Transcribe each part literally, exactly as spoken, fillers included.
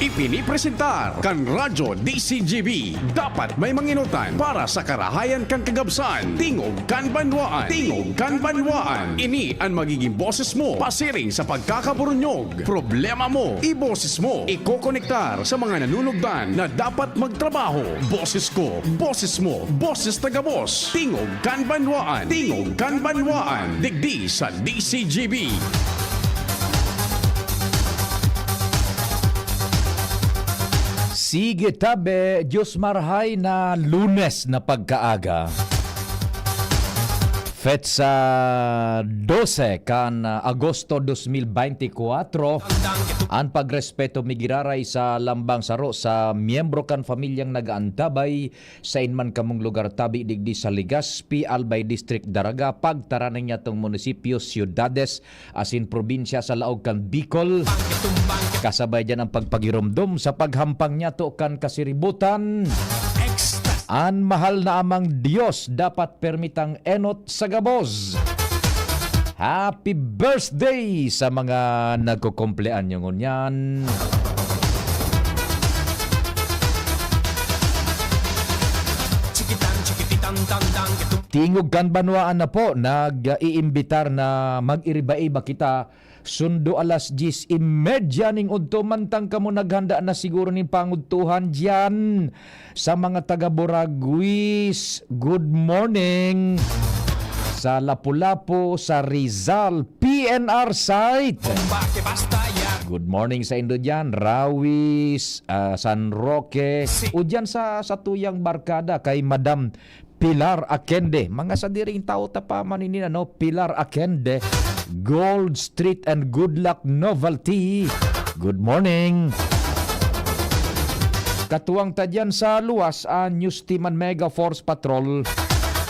Ipinipresentar kan Radyo D C G B. Dapat may manginotan para sa karahayan kan kagabsan. Tingog kan banwaan. Tingog kan banwaan. Ini an magiging boses mo pasiring sa pagkakaburunyog. Problema mo, iboses mo. Ikokonektar sa mga nanunugdan na dapat magtrabaho. Boses ko, boses mo, boses ta gabos. Tingog kan banwaan. Tingog kan banwaan. Digdi sa D C G B. Sige tabi, Diyos marhay na Lunes na pagkaaga. Petsa dose kan, ah, Agosto dos mil beintikwatro. An pagrespeto mi giraray sa lambang saro sa miyembro kan pamilyang nag-aantabay, sain man kamong lugar tabi digdi sa Legazpi, Albay District, Daraga, pagtaraning niatong munisipyo, siyudades, asin probinsya sa laog kan Bicol. Kasabay diyan ang pagpagiromdom sa paghampang niyato kan kasiributan. An mahal na Amang Dios dapat permitang enot sa gabos. Happy birthday sa mga nagkukumpleanyo ngunyan. Tingog kan banwaan na po, nag-iimbitar na mag-iriba-iba kita. Sundo alas dyes y media ning udto, mantang kamo naghanda na siguro nin pangudtuhan diyan. Sa mga taga Buraguis, good morning. Sa Lapu-Lapu, sa Rizal, P N R site. Good morning sa indo diyan, Rawis, ah, San Roque. O diyan sa, sa tuyang barkada kay Madam Pilar Akende. Mga sadiring tawo ta pa man ini, ano, Pilar Akende, Gold Street and Good Luck Novelty. Good morning. Katuwang ta diyan sa luwas, an News Team an Mega Force Patrol.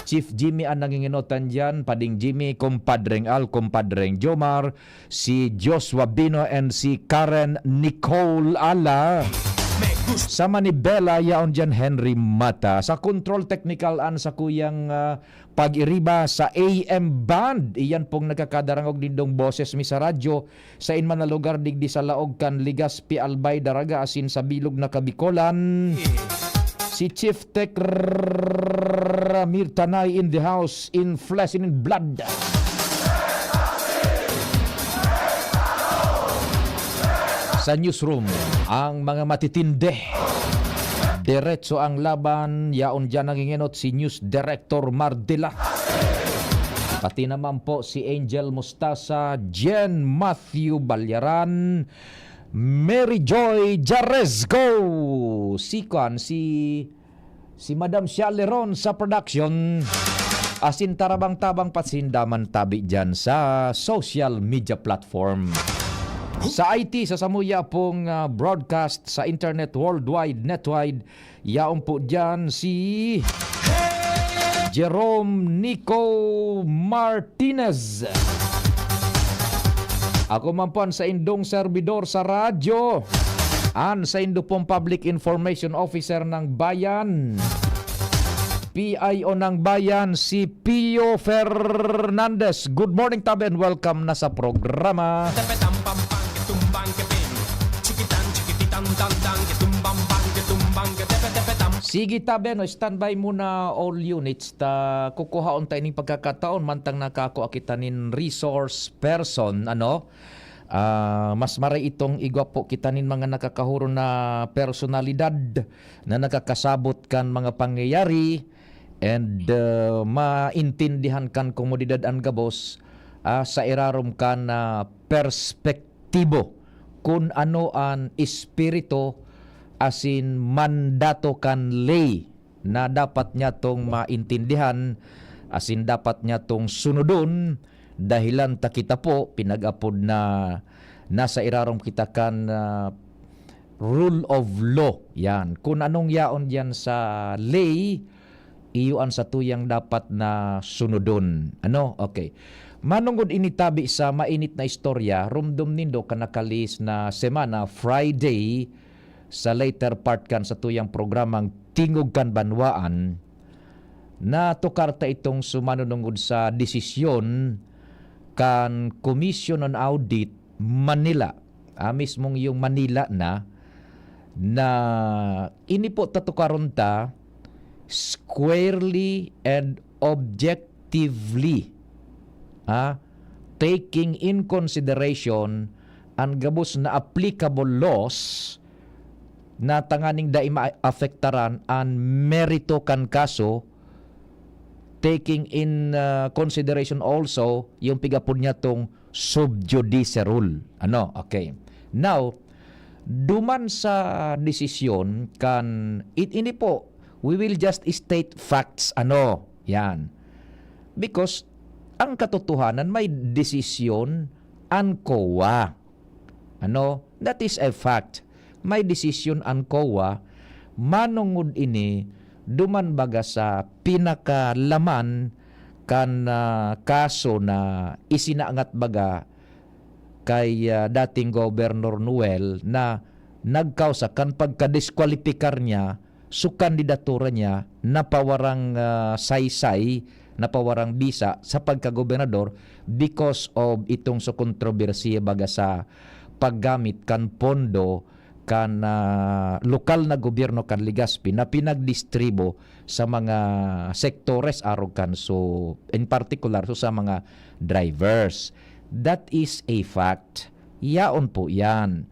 Chief Jimmy an nanginginotan diyan, Pading Jimmy, Kumpadreng Al, Kumpadreng Jomar, si Joshua Bino and si Karen Nicole Ala. Sa Manibela, yaon diyan Henry Mata. Sa control technical, an sakuyang, ah, pag-iriba sa A M band. Iyan pong nakakadarangog nindong boses mi sa radyo, sain man na lugar digdi sa laog kan Legazpi, Albay, Daraga, asin sa bilog na Kabikolan. Si Chief Tech Ramir Tanay in the house, in flesh and in blood. Sa newsroom, ang mga matitinde. Diretso ang laban, yaon diyan nangingenot si News Director Mardila. Pati naman po si Angel Mustasa, Jen Matthew Balyaran, Mary Joy Jaresco, si kwan, si, si Madam Shirley Ron sa production. Asin tarabang-tabang pa sinda man tabi dyan sa social media platform. Sa I T, sa samuya pong, ah, broadcast sa internet worldwide, netwide, yaon po dyan si Jerome Nico Martinez. Ako man po an saindong serbidor sa radyo, an saindo pong Public Information Officer ng Bayan, P I O ng Bayan, si Pio Fernandez. Good morning, tabi, and welcome na sa programa. Sige, tabi, no, standby muna all units. Ta, kukuhaon ta ining pagkakataon, mantang nakakua kita nin resource person, ano? Ah, mas maray itong igwa po kita nin mga nakakahuro na personalidad na nakakasabot kan mga pangyayari and, ah, maintindihan kan komunidad an gabos, ah, sa irarom kan, ah, perspektibo kun ano an espiritu asin mandato kan ley na dapat nyatong maintindihan asin dapat nyatong sunodon, dahelan ta kita po pinag-apod na nasa irarom kita kan, ah, rule of law. Yan. Kun anong yaon diyan sa ley, iyo an satuyang dapat na sunodon. Ano? Okay. Manongod ini tabi sa mainit na istorya, rumdom nindo kan nakalihis na semana, Friday, sa later part kan satuyang programang Tingog kan Banwaan, natukar ta itong sumanunungod sa desisyon kan Commission on Audit Manila. Ah, mismong yung Manila na, na ini po tatukaron ta squarely and objectively, ah, taking in consideration an gabos na applicable laws na tanganing dai maapektaran an merito kan kaso, taking in, ah, consideration also yung pigapod niya tong sub judice rule. Ano? Okay. Now, duman sa desisyon kan, it, ini po, we will just state facts, ano, yan. Because ang katotohanan, may desisyon an COA. Ano? That is a fact. May desisyon an COA, manongod ini duman baga sa pinakalaman kan, ah, kaso na isinangat baga kay, ah, dating Gobernador Noel na nagkausa kan pagkadiskwalipikar niya, su kandidatura niya napawarang, ah, saysay, napawarang bisa sa pagkagobernador because of itong sa kontrobersiya baga sa paggamit kan pondo kan, ah, lokal na gobyerno kan Legazpi na pinagdistribo sa mga sektores arog kan, so, in particular, so, sa mga drivers. That is a fact. Yaon po yan.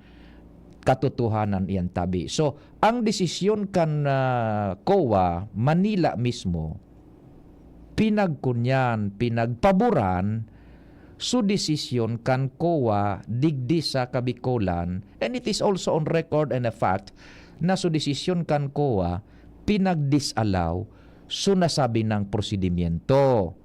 Katotohanan yan, tabi. So, ang desisyon kan, ah, COA, Manila mismo, pinagkunyan, pinagpaboran, su desisyon kan COA digdi sa Kabikolan, and it is also on record and a fact na su desisyon kan COA pinagdisalaw su nasabi nang prosedimyento.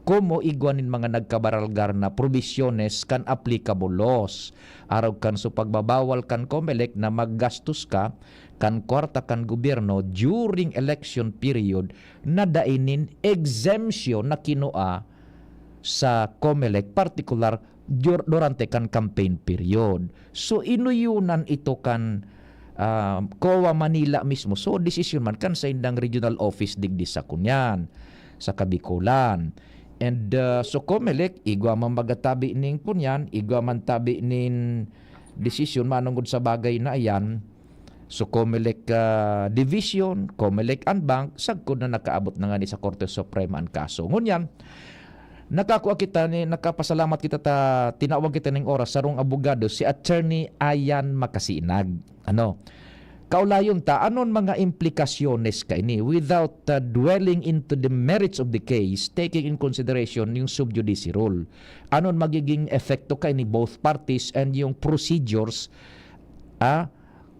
Komo igwa nin mga nagkabaralgar na probisyones kan applicable laws, arog kan su pagbabawal kan COMELEC na maggastos ka kan kwarta kan gobyerno during election period na dai nin exemption na kinua sa COMELEC, partikular dur-, durante kan campaign period. So, inuyonan ito kan, ah, COA Manila mismo. So, desisyon man kan saindang regional office digdi sa kunyan, sa Kabikolan. And, ah, so, COMELEC, igwa man magatabi ning kunyan, igwa man tabi nin desisyon manongod sa bagay na iyan, so, COMELEC, ah, Division, COMELEC and Bank, sagkod na nakaabot na ngani sa Korte Suprema an kaso. Ngunyan, nakakua kita ni, nakapasalamat kita ta tinawag kita ning oras, sarong abogado, si Attorney Ayan Makasinag. Ano? Kaulayon ta, anon mga implikasyones kaini? Without, ah, dwelling into the merits of the case, taking in consideration yung sub judice rule, anon magiging epekto kaini both parties and yung procedures, ah,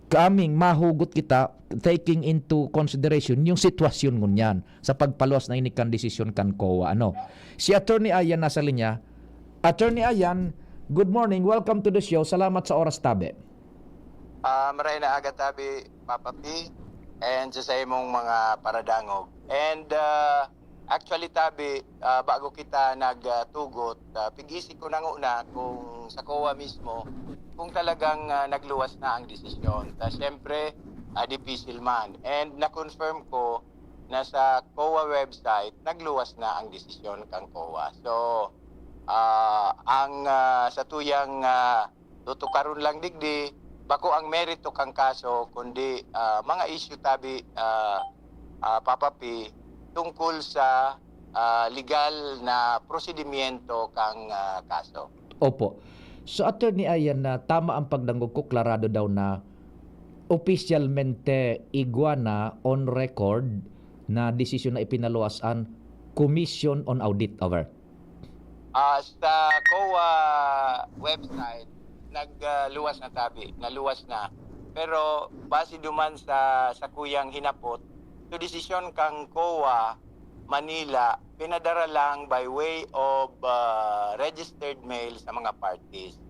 kaming mahugot kita taking into consideration yung sitwasyon ngunyan sa pagpaluwas na ini kan desisyon kan COA, ano? Si Attorney Ayan nasa linya. Attorney Ayan, good morning. Welcome to the show. Salamat sa oras, tabi. Ah, maray na aga, tabi, Papa P, and sa, sa imong mga paradangog. And, ah, actually, tabi, ah, bago kita nagtugot, ah, pig-isi ko na nguna kung sa COA mismo, kung talagang, ah, nagluwas na ang desisyon. Ta, siyempre, ah, dipisil man. And na-confirm ko na sa COA website, nagluwas na ang desisyon kang COA. So, ah, ang, ah, sa tuyang, ah, tutukaron lang digdi, bako ang merito kang kaso, kundi, ah, mga issue tabi, ah, ah, Papa P, tungkol sa, ah, legal na prosedimyento kang, ah, kaso. Opo. So, Attorney Ayan, na tama ang pagdangog ko, klarado daw na opisyalmente igwa na on record na desisyon na ipinaluwas an Commission on Audit, over. Ah, sa COA website, nagluwas na tabi, naluwas na. Pero base duman sa, sa kuyang hinapot, so desisyon kang COA Manila, pinadara lang by way of, ah, registered mail sa mga parties.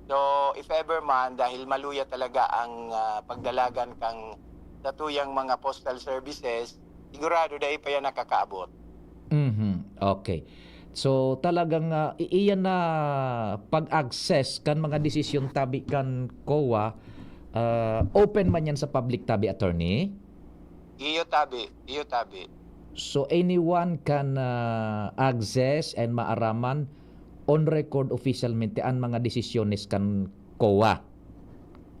So, if ever man, dahil maluya talaga ang, ah, pagdalagan kang sa tuyang mga postal services, sigurado dai pa yan nakakaabot. Mhm. Okay. So, talagang, ah, i-, iyan na pag-access kan mga desisyon tabi kan COA, ah, open man yan sa public tabi, attorney? Iyo tabi, iyo tabi. So, anyone can, ah, access and maaraman on record officialmente an mga desisyones kan COA?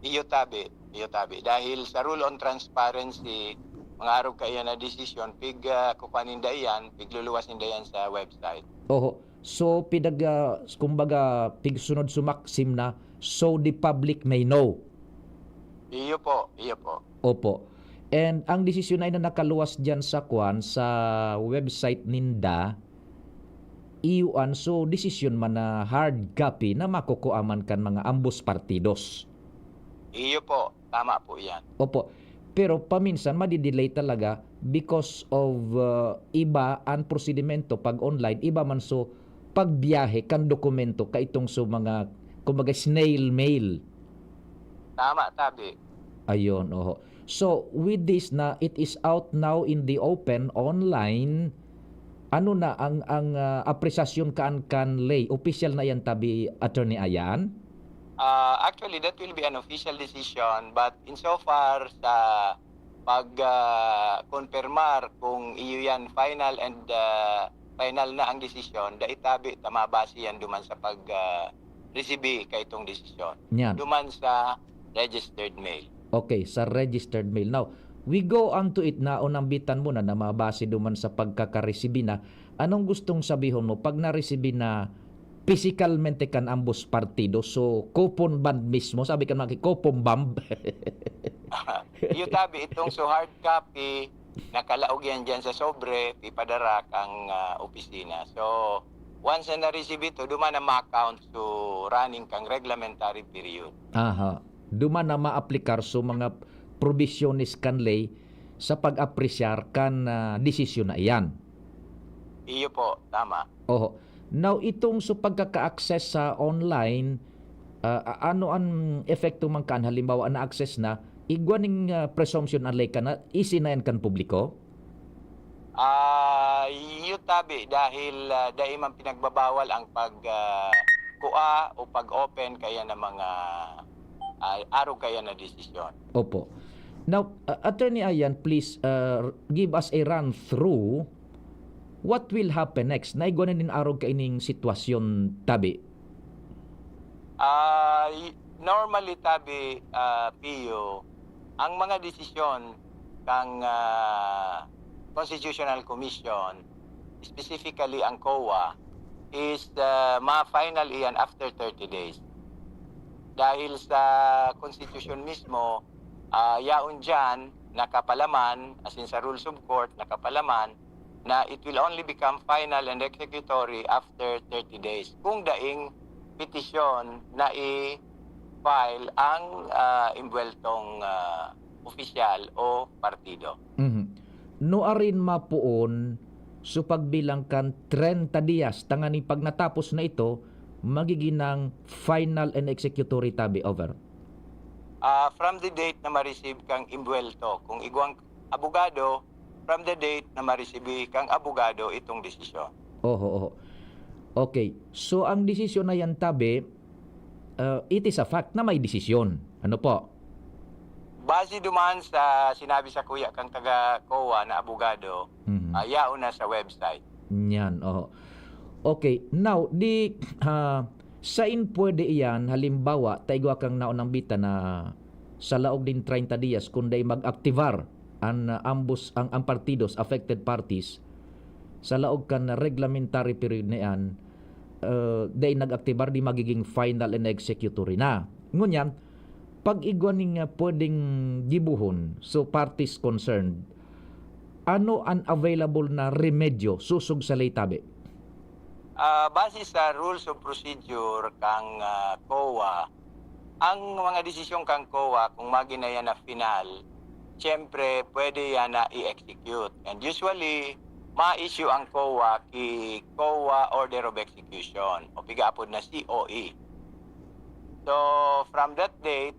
iyo tabi, iyo tabi. Dahil sa rule on transparency, mga arog kaiyan na desisyon, pig, ah, kukuha ninda iyan, pigluluwas ninda iyan sa website. Oho. So, pinag-, ah, kumbaga, pigsunod sa maxim na, "So the public may know." Iyo po, iyo po. Opo. And ang desisyon na iyan na nakaluwas diyan sa kwan, sa website ninda, iyo an, so, desisyon man na hard copy na makukua man kan mga ambos partidos. Iyo po, tama po iyan. Opo. Pero paminsan madi-delay talaga because of, ah, iba an prosedimento pag online, iba man so pagbiyahe kan dokumento kaitong so mga, kumbaga, snail mail. Tama, tabi. Ayun, oho. So, with this na it is out now in the open, online, ano na ang, ang, ah, apresasyon kaan kan lay? Opisyal na iyan tabi, Attorney Ayan? Ah, actually, that will be an official decision, but insofar sa pag, ah, konpermar kung iyo yan final and, ah, final na ang desisyon, dai tabi ta mabase yan duman sa pag, ah, resibi kaitong desisyon. Yan. Duman sa registered mail. Okay, sa registered mail. Now, we go on to it na unambitan mo na, na mabase duman sa pagkakaresibi na. Anong gustong sabihon mo pag naresibi na pisikalmente kan ambos partido? So, coupon bond mismo, sabi ka mga coupon bomb. Iyo tabi, itong so hard copy, nakalaog yan dyan sa sobre, ipadara kang, ah, opisina. So, once na na-receive ito, duman na ma-count so running kang reglementary period. Aha. Duman na maaplikar so mga probisyones kan ley sa pag-apresyar kan, ah, desisyon na iyan. Iyo po, tama. Oho. Now, itong so pagkaka-access sa online, ah, a-, ano an epekto man kan halimbawa na-access na, igwa ning, ah, presumption an ley ka na isinayan kan publiko? Ah, iyo tabi, dahil, ah, dai man pinagbabawal ang pag, ah, kua o pag-open kaya ng mga, ah, arog kaya na desisyon. Opo. Now, ah, Attorney Ayan, please, ah, give us a run through what will happen next. Naigwa na nin arog kaining sitwasyon tabi? Ah, y-, normally tabi, ah, Pio, ang mga desisyon kang, ah, Constitutional Commission, specifically ang COA, is, ah, ma-final iyan after thirty days. Dahil sa Constitution mismo, ah, yaon diyan nakapalaman, as in sa rules of court, nakapalaman na it will only become final and executory after thirty days kung daing petisyon na i-file ang, ah, imbuweltong, ah, opisyal o partido. Mhm. Nuarin mapoon so pagbilang kan treinta dias tanganing pag natapos na ito, magiging nang final and executory tabi, over? Ah, from the date na ma-receive kang imbuwelto, kung igwang abogado, from the date na ma-receive kang abogado itong desisyon. Oho, oho. Okay. So, ang desisyon na yan, tabi, ah, it is a fact na may desisyon. Ano po? Base duman sa sinabi sa kuya kang taga COA na abogado, Mhm. ah, yaon na sa website. Yan, oho. Okay. Now, di, ah, sain pwede iyan, halimbawa, ta igwa kang naunambitan na sa laog nin treinta dias, kun dai mag-aktibar an, ah, ambos, ang, ang partidos, affected parties, sa laog kan reglementary period na iyan, ah, dai nag-aktibar, di magiging final and executory na. Ngunyan, pag igwa ning, ah, pwedeng gibohon, so parties concerned, ano an available na remedyo sosog sa ley tabi? Ah, base sa rules of procedure kang, ah, COA, ang mga desisyon kang COA, kung magin na yan na final, siyempre, pwede yan na i-execute. And usually, ma-issue ang COA ki COA Order of Execution o pigaapod na C O E. So, from that date,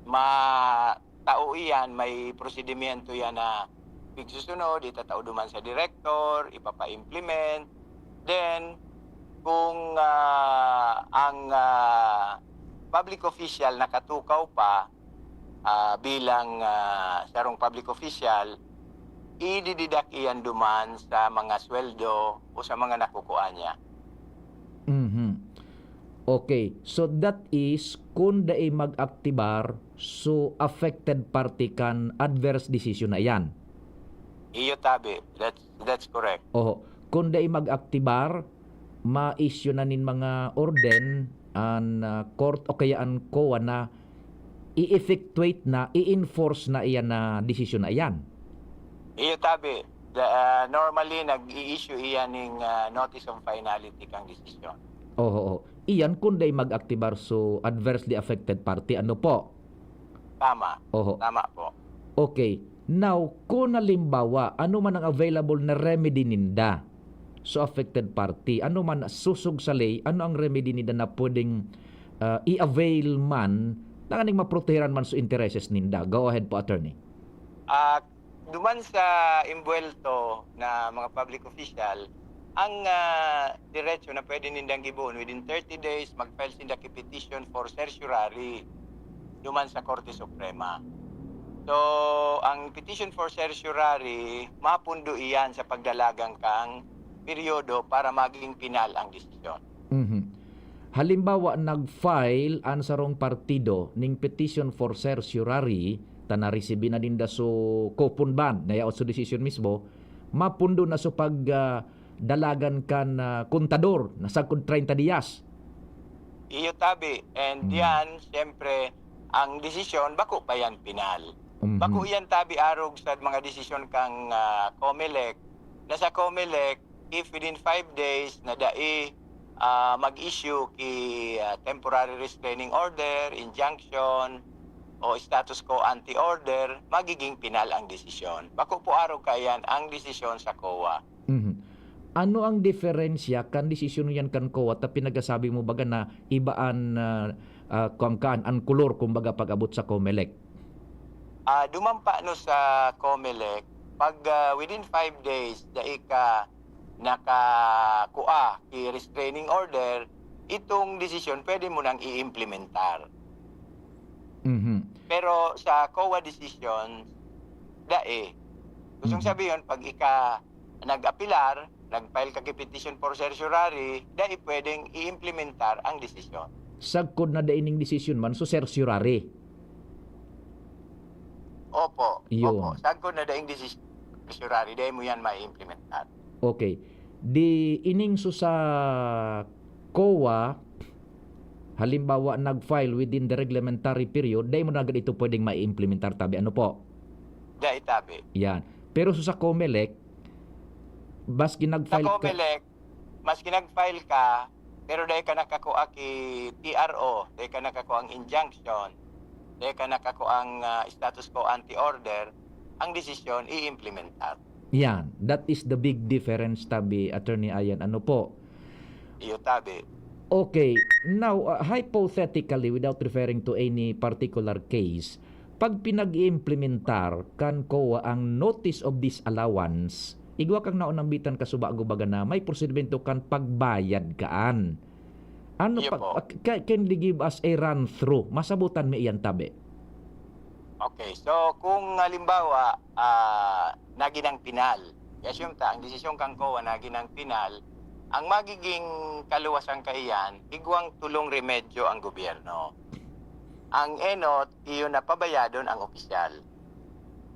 ma-, tao iyan, may prosedimento yan na pigsusunod, itatao duman sa direktor, ipapa-implement. Then, kung, ah, ang, ah, public official nakatukaw pa, ah, bilang, ah, sarong public official, idididak iyan duman sa mga sweldo o sa mga nakukuha niya. Mhm. Okay, so that is kun dai mag-aktibar, so affected party kan adverse decision na iyan. Iyo tabi. That's that's correct. Oho. Kun dai mag-aktibar, ma-issue na nin mga orden an, ah, court o kaya an COA na i-effectuate na, i-enforce na iyan na desisyon na iyan. Iyo tabi. The, ah, normally nag-i-issue iyan ning, ah, notice of finality kang desisyon. Oho, oho. Iyan kun dai mag-aktibar so adversely affected party, ano po? Tama. Oho. Tama po. Okay. Now, kun halimbawa, ano man ang available na remedy ninda sa affected party, ano man susog sa ley, ano ang remedy ninda na pwedeng, ah, i-avail man tanganing maproteheran man so intereses ninda? Go ahead po, attorney. Ah, duman sa imbuwelto na mga public official, ang, ah, diretso na pwede nindang gibohon within thirty days, mag-file sinda ki petition for certiorari duman sa Korte Suprema. So, ang petition for certiorari, mapundo iyan sa pagdalagan kang peryodo para maging pinal ang desisyon. Mhm. Halimbawa, nag-file an sarong partido ning petition for certiorari, ta naresibi na ninda so coupon bond, nayaot so desisyon mismo, mapundo na so pag, ah, dalagan kan, ah, kontador na sagkod treinta diyas. Iyo tabi. And Mm. yan, siyempre, ang desisyon, bako pa yan pinal. Mhm. Bako yan tabi arog sa mga desisyon kang, ah, COMELEC, na sa COMELEC, if within five days na dai, ah, mag-issue ki, ah, temporary restraining order, injunction, o status quo ante order, magiging pinal ang desisyon. Bako po arog kaiyan ang desisyon sa COA. Mhm. Ano ang diferensya kan desisyon yan kan COA ta pinagasabi mo baga na iba an, ah, ah, kuwan kaan, an kolor kumbaga pag-abot sa COMELEC? Ah, duman pa no sa COMELEC, pag, ah, within five days, dai ka nakakua ki restraining order, itong desisyon pwede mo nang i-implementar. Mhm. Pero sa COA decisions, dai. Gustong Mhm. sabihin, pag ika nag-apilar, nag-file ka ki petition for certiorari, dai pwedeng i-implementar ang desisyon. Sagkod na dai ning desisyon man, so certiorari. Opo, Yun. opo. Sagkod na daing desisyon, certiorari, dai mo yan mai-implementar. Okay. Di ining so sa COA, halimbawa, nag-file within the reglementary period, dai mo na agad ito pwedeng mai-implementar, tabi. Ano po? Dai tabi. Yan. Pero so sa COMELEC, maski Sa nag-file ka... COMELEC, maski nag-file ka, pero dai ka nakakua ki T R O, dai ka nakakua ang injunction, dai ka nakakua ang, ah, status quo ante order, ang desisyon i-implementar. Yan. That is the big difference, tabi, Attorney Ayan. Ano po? Iyo tabi. Okay. Now, uh, hypothetically, without referring to any particular case, pag pinag-iimplementar kan COA ang notice of disallowance, igwa kang naunambitan kasubago baga na may prosedimento kan pagbayad kaan. Ano Iyo pag, po. uh, ca-, can you give us a run through? Masabutan mi iyan, tabi. Okay, so kung halimbawa, ah, naginang pinal, i-assume ta, ang desisyon kang COA naginang pinal, ang magiging kaluwasan kaiyan, igwang tulong remedyo ang gobyerno. Ang enot, iyo na pabayadon ang opisyal.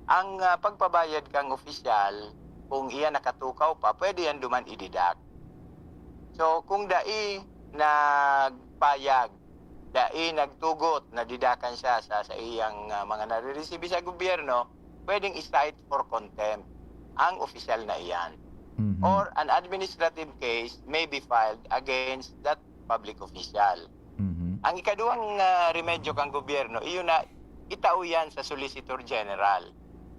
Ang, ah, pagpabayad kang opisyal, kung iya nakatukaw pa, pwede yan duman i-deduct. So, kung dai nagpayag, dai nagtugot na didakan siya sa, sa iyang, ah, mga nariresibi sa gobyerno, pwedeng i-cite for contempt ang opisyal na iyan. Mhm. Or an administrative case may be filed against that public official. Mhm. Ang ikaduwang, ah, remedyo kang gobyerno, iyo na itao yan sa Solicitor General.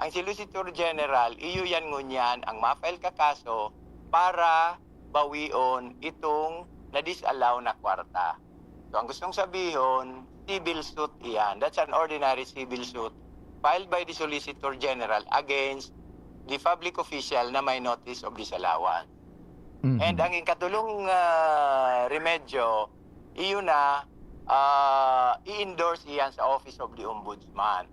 Ang Solicitor General, iyo yan ngunyan ang ma-file ka kaso para bawion itong na-disallow na kwarta. So, ang gustong sabihon, civil suit iyan. That's an ordinary civil suit filed by the Solicitor General against the public official na may notice of disallowance. Mhm. And ang ikatulong, ah, remedyo, iyo na, ah, i-endorse iyan sa Office of the Ombudsman.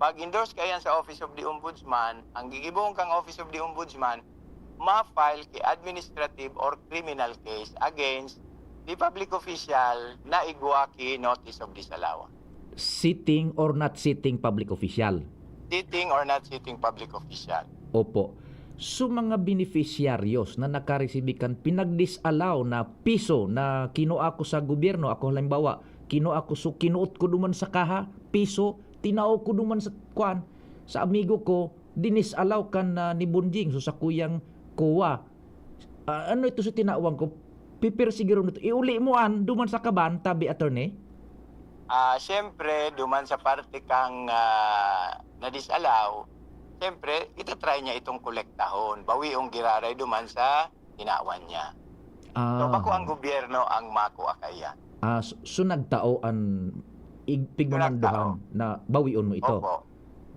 Pag-endorse ka iyan sa Office of the Ombudsman, ang gigibohon kang Office of the Ombudsman, ma-file ki administrative or criminal case against the public official na igwa ki notice of disallowance. Sitting or not sitting public official? Sitting or not sitting public official. Opo. So, mga beneficiaryos na nakaresibi kan pinag-disallow na piso na kinua ko sa gobyerno, ako halimbawa, kinua ko, so, kinuot ko duman sa kaha, piso, tinao ko duman sa, kwan, sa amigo ko, dinisallow kan, ah, ni Bonjing, so, sa kuyang kowa. Ah, ano ito sa tinawang ko? Pipirsigiron ito. Iuli mo an duman sa kaban, tabi, attorney? Ah, siyempre, duman sa parte kang, ah, na-disallow, siyempre, itatry niya itong kolektahon. Bawiong giraray duman sa tinawan niya. So, Ah, bako ang gobyerno ang makua kaiyan. ah, so, so nagtao an ig-, pigmamanduhan Nagtao. Na bawion mo ito? Opo.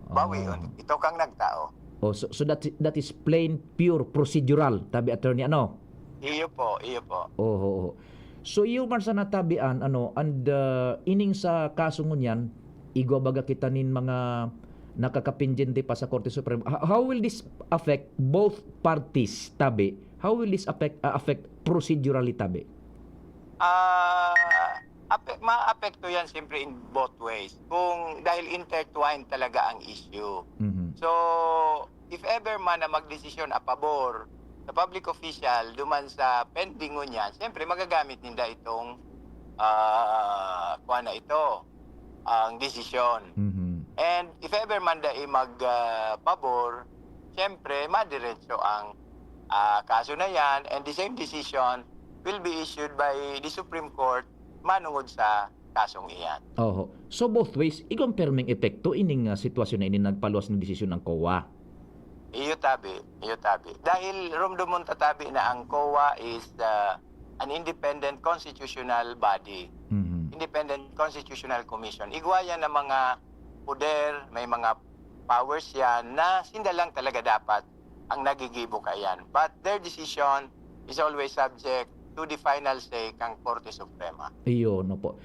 Bawion. Ah. Ito kang nagtao. Oh, so, so that, that is plain, pure, procedural, tabi, attorney, ano? Iyo po, iyo po. Oho, oho. So, iyo man sa natabian, ano, and, uh, ining sa kaso ngunyan, igwa baga kita nin mga nakakapendyente pa sa Korte Suprema. Ho-, how will this affect both parties, tabi? How will this affect, uh, affect procedurally, tabi? Ah, ape-, maapekto yan siyempre in both ways. Kung dahil intertwined talaga ang issue. Mhm. So, if ever man na magdesisyon a pabor sa public official duman sa pending ngunyan, siyempre magagamit ninda itong, ah, kuwan na ito, ang desisyon. Mhm. And if ever man dai mag, ah, pabor, siyempre madiretso ang, ah, kaso na yan, and the same decision will be issued by the Supreme Court manungod sa kasong iyan. Oho. So, both ways, igwang perming epekto ining, ah, sitwasyon na ini nagpaluwas ning desisyon ang kowa. Iyo tabi, iyo tabi. Dahil rumdomon ta tabi na ang kowa is, ah, an independent constitutional body, Mhm. independent constitutional commission. Igwa yan ng mga poder, may mga powers yan na sinda lang talaga dapat ang nagigibo kaiyan. But their decision is always subject to the final say kang Korte Suprema. Iyon, opo.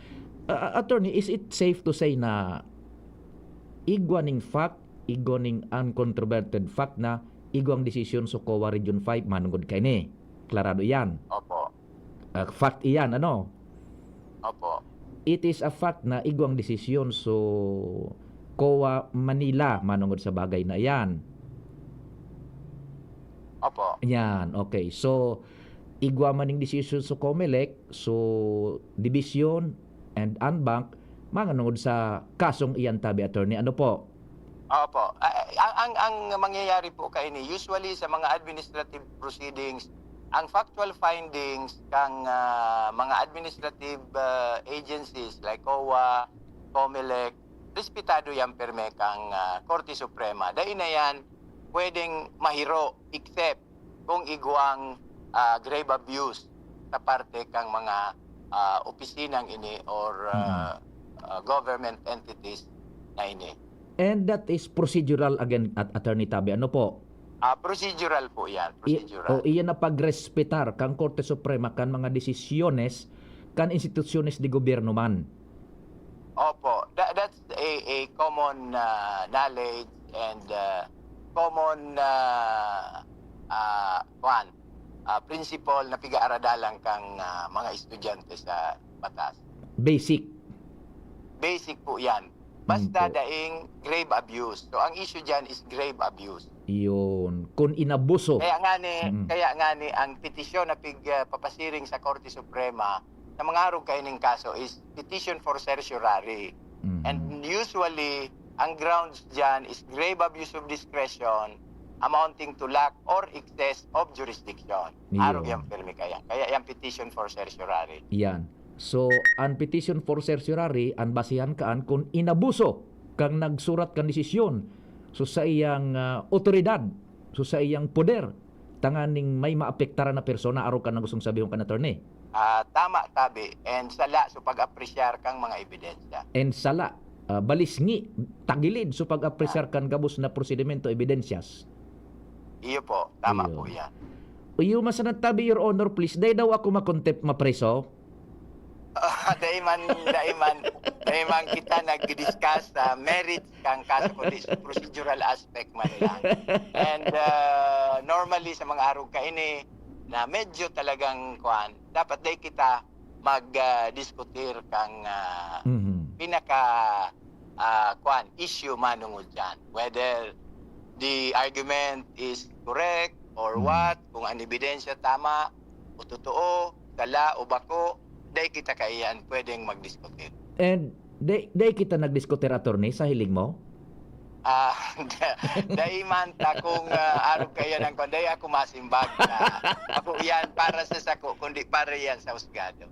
Ah, attorney, is it safe to say na igwa ning fact, igwa ning uncontroverted fact na igwang desisyon sa kowa Region five manungod kaini? Klarado iyan. Opo. Ah, fact iyan, ano? Opo. It is a fact na igwang desisyon so kowa Manila manungod sa bagay na iyan. Opo. Yan, okay. So, igwa man ning desisyon sa Comelec, so, division and en banc, manungod sa kasong iyan, tabi, attorney. Ano po? Opo. Ah, ang, ang, ang mangyayari po kaini, usually sa mga administrative proceedings, ang factual findings kang, ah, mga administrative, ah, agencies like cowa, Comelec, respetado yan perme kang, ah, Korte Suprema. Dai na yan pwedeng mahiro except kung igwang, ah, grave abuse sa parte kang mga, ah, opisinang ini or, ah, ah, government entities na ini. And that is procedural again, at Attorney Tabe. Ano po? Ah, procedural po yan. I- Procedural. O iyan na pagrespetar kang Korte Suprema kan mga desisyones kan institusyones de gobyerno man. Opo. Tha- that's a, a common, ah, knowledge and, ah, common, ah, ah, kwan, ah, principle na pigaaradalan kang, ah, mga estudyante sa batas. Basic. Basic po yan. Basta Mm po. Daing grave abuse. So, ang issue dyan is grave abuse. Yun. Kung inabuso. Kaya nga ni, Mm. kaya nga ni ang petisyon na pig, ah, papasiring sa Korte Suprema sa mga arog kaining kaso is petition for certiorari. Mm. And usually, ang grounds dyan is grave abuse of discretion amounting to lack or excess of jurisdiction. Iyo. Arog yan, permi kaya. Kaya yan petition for certiorari. Yan. So, ang petition for certiorari, ang basihan kaan kung inabuso kang nagsurat kan desisyon. So, sa iyang, ah, otoridad, so, sa iyang poder, tanganing may maapektaran na persona, arog kan gustong sabihon kan attorney. Ah, tama, tabi, and sala sa pag-apresyar kang mga ebidensya. And sala, ah, balisngi, tagilid sa pag-apresyar kan gabos na prosedimento, ebidensyas. Iyo po, tama Iyo. po yan. Iyo, masanad tabi, Your Honor, please. Dai daw ako makontempt, mapreso? Ah, dai man, dai man, dai man kita nag-discuss sa merits kang kaso, kundi sa procedural aspect man lang. And, ah, normally, sa mga arog kaini, na medyo talagang, kwan, dapat dai kita mag, ah, diskutir kang, ah, Mhm. pinaka, ah, kwan, issue manungod dyan. Whether the argument is correct or Mhm. what, kung ang ebidensya tama o totoo, sala o bako, dai kita kaiyan pwedeng magdiskutir. And dai, dai kita nagdiskutir, attorney, sa hiling mo? Ah, da- dai man ta kung, ah, arog kaiyan ang kwan, dai ako masimbag na ako yan para sa sako, kundi para yan sa husgado.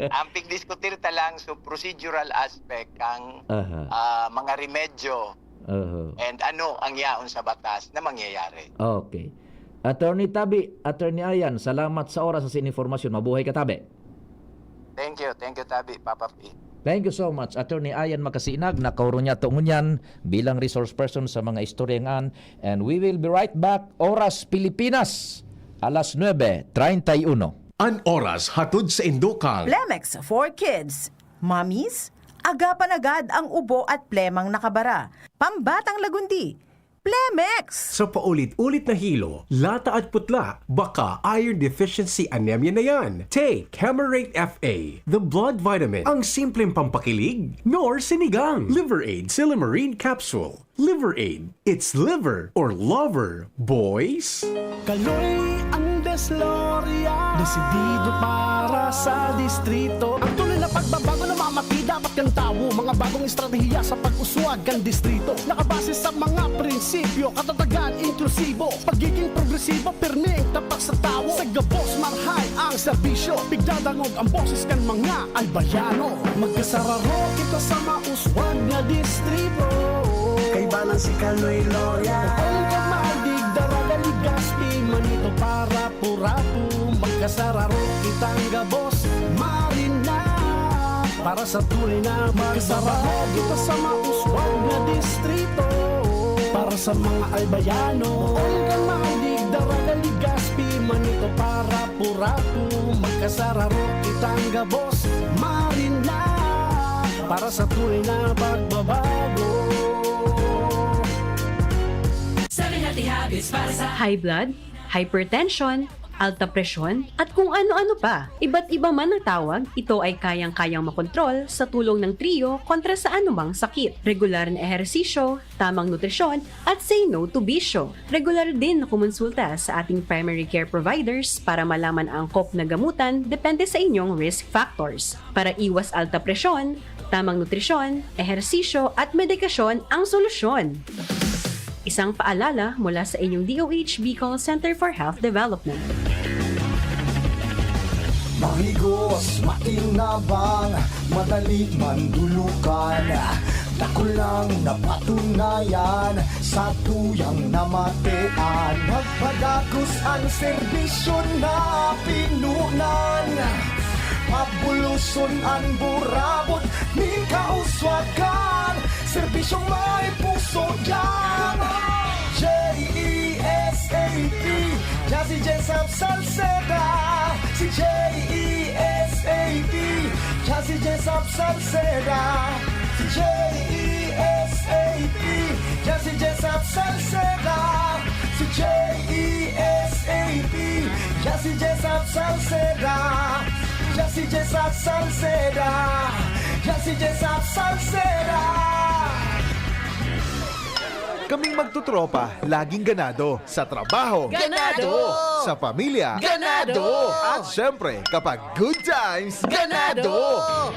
Ang pigdiskutir ta lang, so procedural aspect kang Aha. ah, mga remedyo Aha. and ano ang yaon sa batas na mangyayari. Okay. Attorney Tabi, Attorney Ayan, salamat sa oras sa inyong impormasyon. Mabuhay ka, Tabi. Thank you, thank you, Tabi, Papa P. Thank you so much, Attorney Ayan Makasinag, nakauro niya to ngunyan bilang resource person sa mga istorya ngan. And we will be right back, Oras Pilipinas, alas nuebe treinta y uno. An oras hatod sa indukang. Plemex for Kids. Mommies, agapan agad ang ubo at plemang nakabara. Pambatang lagundi, Plemex! Sa paulit-ulit na hilo, lata at putla, baka iron deficiency anemia na yan. Take Camerate F A, the blood vitamin. Ang simpleng pampakilig, nor sinigang. Liver Aid Silymarin Capsule. Liver Aid. It's liver or lover, boys. Kaloy ang Desloria. Desidido para sa distrito. Ang tuloy na pagbabago na mamati dapat kan tawo. Mga bagong estratehiya sa pag-uswag kan distrito. Nakabase sa mga prinsipyo, katatagan, inklusibo, pagiging progresibo, pirmi, tapat sa tawo. Sa gabos, marhay ang serbisyo. Pigdadangog ang boses kan mga Albayano. Magkasararo kita sa mauswag na distrito. Kaibanan si Kaloy Loria. Ang pagmadig, daraga, ligas, pimanito, para purapu. Magkasararo kitang gabos, marina. Para sa tunay na magkasararo kita sa mauswag na distrito. Para sa mga Albayano, ang kamadig, daraga, ligas, pimanito, para purapu. Magkasararo kitang gabos, marina. Para sa tunay na pagbabago. Seven Healthy Habits para sa high blood, hypertension, alta presyon, at kung ano-ano pa. Iba't iba man ang tawag, ito ay kayang-kayang makontrol sa tulong ng Trio kontra sa anumang sakit. Regular na ehersisyo, tamang nutrisyon, at say no to bisyo. Regular din na kumonsulta sa ating primary care providers para malaman ang angkop na gamutan depende sa inyong risk factors. Para iwas alta presyon, tamang nutrisyon, ehersisyo at medikasyon ang solusyon. Isang paalala mula sa inyong D O H Bicol Center for Health Development. Mahigos, makinabang, madali mandulukan. Dakulang napatunayan, satuyang namatian. Magpadagos an serbisyo na pinunan. Pabuloson an burabot nin kauswagan. Serbisyong may puso diyan. J E S A P, diyan si Jesap Salceda. Si J E S A P, diyan si Jesap Salceda. Si J E S A P, diyan si Jesap Salceda. Si J E S A P, diyan si Jesap Salceda. Diyan si Jesap Salceda. Diyan si Jesap Salceda. Kaming magtutropa, laging ganado. Sa trabaho. Ganado! Sa pamilya. Ganado! At syempre, kapag good times, Ganado!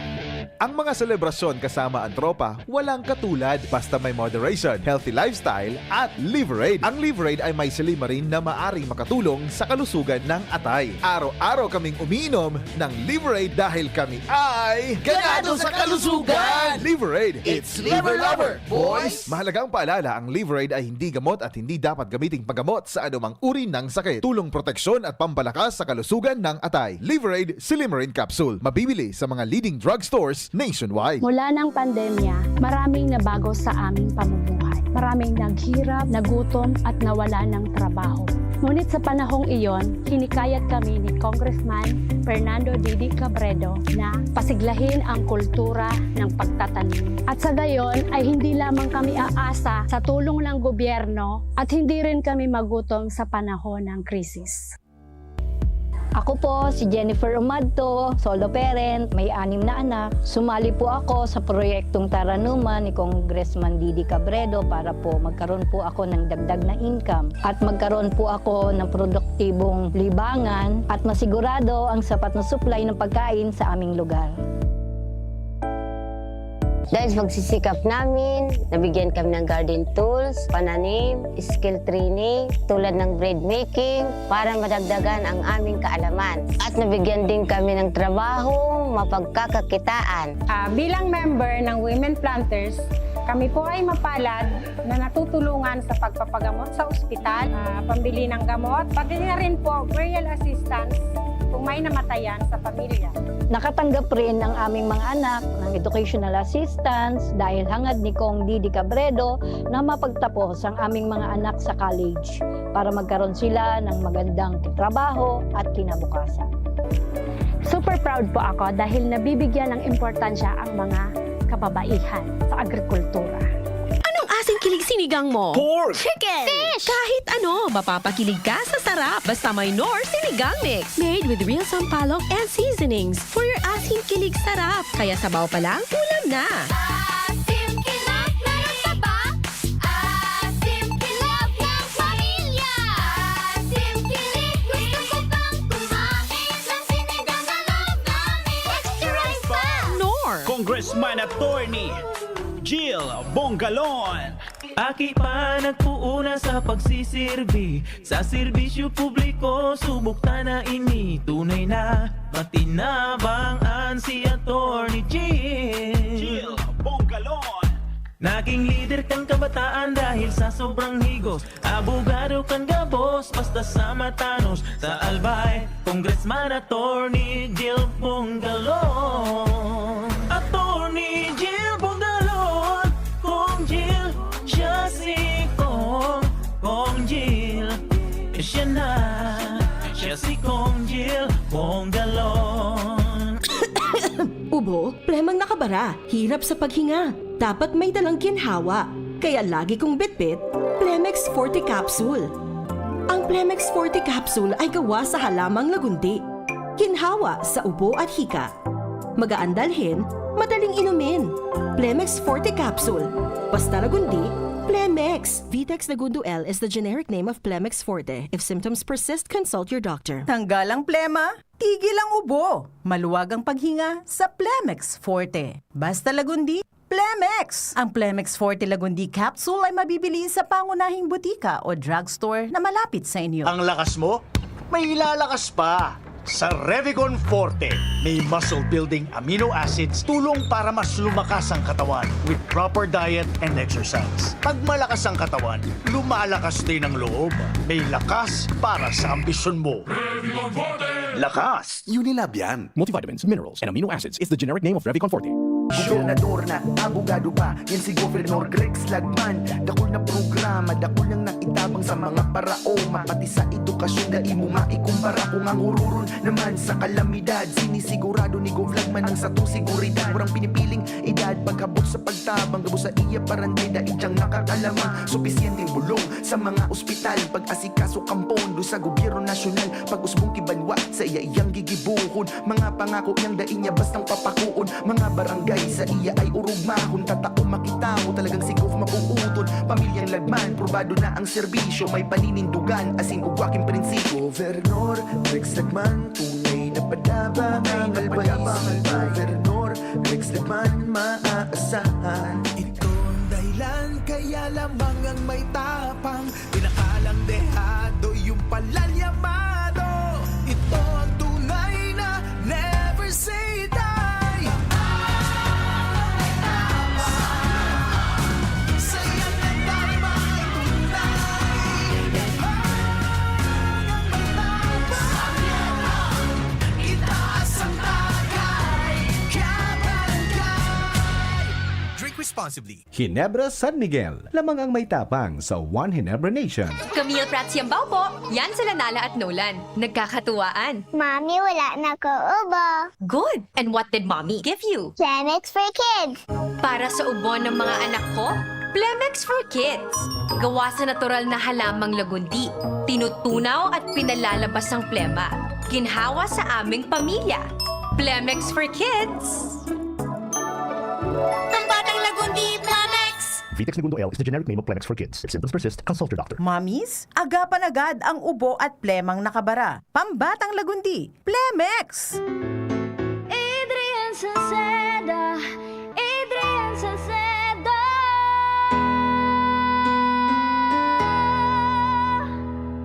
Ang mga selebrasyon kasama ang tropa, walang katulad. Basta may moderation, healthy lifestyle, at Liverade. Ang Liverade ay may silymarin na maaring makatulong sa kalusugan ng atay. Araw-araw kaming umiinom ng Liverade dahil kami ay Ganado sa kalusugan! Liverade. It's Liver Lover, boys! Mahalagang paalala, ang Liverade ay hindi gamot at hindi dapat gamiting paggamot sa anumang uri ng sakit. Tulong proteksyon at pampalakas sa kalusugan ng atay. Liverade Silymarin Capsule. Mabibili sa mga leading drugstores nationwide. Mula ng pandemya, maraming nabago sa aming pamumuhay. Maraming naghirap, nagutom, at nawala ng trabaho. Ngunit sa panahong iyon, hinikayat kami ni Congressman Fernando Didi Cabredo na pasiglahin ang kultura ng pagtatanim. At sa gayon ay hindi lamang kami aasa sa tulong ng gobyerno at hindi rin kami magutom sa panahon ng krisis. Ako po si Jennifer Umadto, solo parent, may anim na anak. Sumali po ako sa proyektong Taranuman ni Congressman Didi Cabredo para po magkaroon po ako ng dagdag na income at magkaroon po ako ng produktibong libangan at masigurado ang sapat na supply ng pagkain sa aming lugar. Dahil sa pagsisikap namin, nabigyan kami ng garden tools, pananim, skill training, tulad ng bread making, para madagdagan ang aming kaalaman. At nabigyan din kami ng trabaho, mapagkakakitaan. Ah, bilang member ng Women Planters, kami po ay mapalad na natutulungan sa pagpapagamot sa ospital, ah, pambili ng gamot, pati na rin po burial assistance kung may namatayan sa pamilya. Nakatanggap rin ang aming mga anak ng educational assistance dahil hangad ni Cong Didi Cabredo na mapagtapos ang aming mga anak sa college para magkaroon sila ng magandang trabaho at kinabukasan. Super proud po ako dahil nabibigyan ng importansya ang mga kababaihan sa agrikultura. Anong asing kilig sinigang mo? Pork! Chicken! Fish! Kahit ano, mapapakilig ka sa sarap. Basta may Knorr Sinigang Mix. Made with real sampalok and seasonings for your asing kilig sarap. Kaya sabaw pa lang, ulam na. Asim kilig, meron ka ba? Asim kilig ng pamilya. Asim kilig, gusto ko pang kumain ng sinigang na love namin. Extra rice pa! Knorr! Congressman Attorney Jill Bongalon. Aki pa nagpuuna sa pagsisirbi sa serbisyo publiko, subok ta na ini. Tunay na matinabang an si Attorney Jill. Jill Bongalon. Naging lider kan kabataan dahil sa sobrang higos. Abogado kan gabos, basta sa matanos. Sa Albay, Congressman Attorney Jill Bongalon. Attorney Jill Bongalon, Cong Jill, siya si Cong, Cong Jill. Siya na, siya si Cong Jill Bongalon. Ubo, plemang nakabara, hirap sa paghinga. Dapat may dalang ginhawa. Kaya lagi kong bitbit, Plemex Forte Capsule. Ang Plemex Forte Capsule ay gawa sa halamang lagundi. Ginhawa sa ubo at hika. Magaan dalhin, madaling inumin. Plemex Forte Capsule. Basta lagundi, Plemex. Vitex Lagundo L is the generic name of Plemex Forte. If symptoms persist, consult your doctor. Tanggal ang plema, tigil ang ubo. Maluwag ang paghinga sa Plemex Forte. Basta lagundi, Plemex! Ang Plemex Forte Lagundi Capsule ay mabibili sa pangunahing butika o drugstore na malapit sa inyo. Ang lakas mo, may ilalakas pa. Sa Revicon Forte, may muscle-building amino acids, tulong para mas lumakas ang katawan with proper diet and exercise. Pag malakas ang katawan, lumalakas din ang loob. May lakas para sa ambisyon mo. Revicon Forte! Lakas! Unilab yan. Multivitamins, minerals, and amino acids is the generic name of Revicon Forte. Gobernador na, abogado pa, yan si Governor Rex Lagman. Dakul na programa, dakul niyang naitabang sa mga paraoma, pati sa edukasyon, dai mo maikumpara. Kung ang ururon naman sa kalamidad, sinisigurado ni Gov Lagman ang satong seguridad. Walang pinipiling edad, pag-abot sa pagtabang, gabos sa iya barangay, dai diyang nakakalaman. Supisyenteng bulong sa mga ospital, pag-asikaso kan pondo sa gobyerno nasyonal, pag-usbong ki banwa, sa iya iyang gigibohon. Mga pangako niyang dai niya bastang papakoon. Mga barangay sa iya ay orog mahon, tatao makita mo, talagang si Gov mabubuton. Pamilyang Lagman, probado na ang serbisyo, may paninindugan, asin ugwa king prinsipyo. Governor Rex Lagman, tunay na padaba ang always. Governor Rex Lagman, maaasahan. Ito ang dahilan kaya lamang ang may tapang, inakalang dehado yung palalyamado. Ito ang tunay na never say die. Sa iyang nagdarma ang tunay. Ang may tapang. Itaas ang tagay. Kabarangay. Drink responsibly. Ginebra San Miguel, lamang ang may tapang sa One Ginebra Nation. Camille Prats Yambao po. Yan sila Nala at Nolan. Nagkakatuwaan. Mami, wala na ko ubo. Good. And what did Mommy give you? Plemex for Kids. Para sa ubo ng mga anak ko, Plemex for Kids. Gawa sa natural na halamang lagundi. Tinutunaw at pinalalabas ang plema. Ginhawa sa aming pamilya. Plemex for Kids. Ang Batang Lagundi, Plemex! Vitex Negundo L is the generic name of Plemex for Kids. If symptoms persist, consult your doctor. Mamis, agapan agad ang ubo at plemang nakabara. Pambatang Lagundi, Plemex! Adrian Salceda, Adrian Salceda.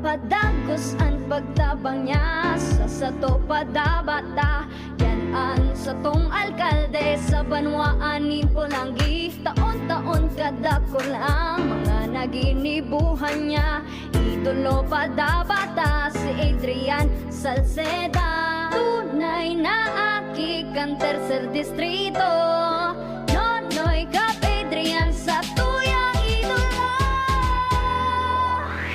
Padagos an pagtabang niya sa sato padabata. Yan an satong alkalde sa banwaan nin Polangui. Taon-taon kadakul ang mga naginibuhan niya. Idolo padabata si Adrian Salceda. Tunay na aki kan tercer distrito. Nonoy Kap Adrian sa tuyang idolo.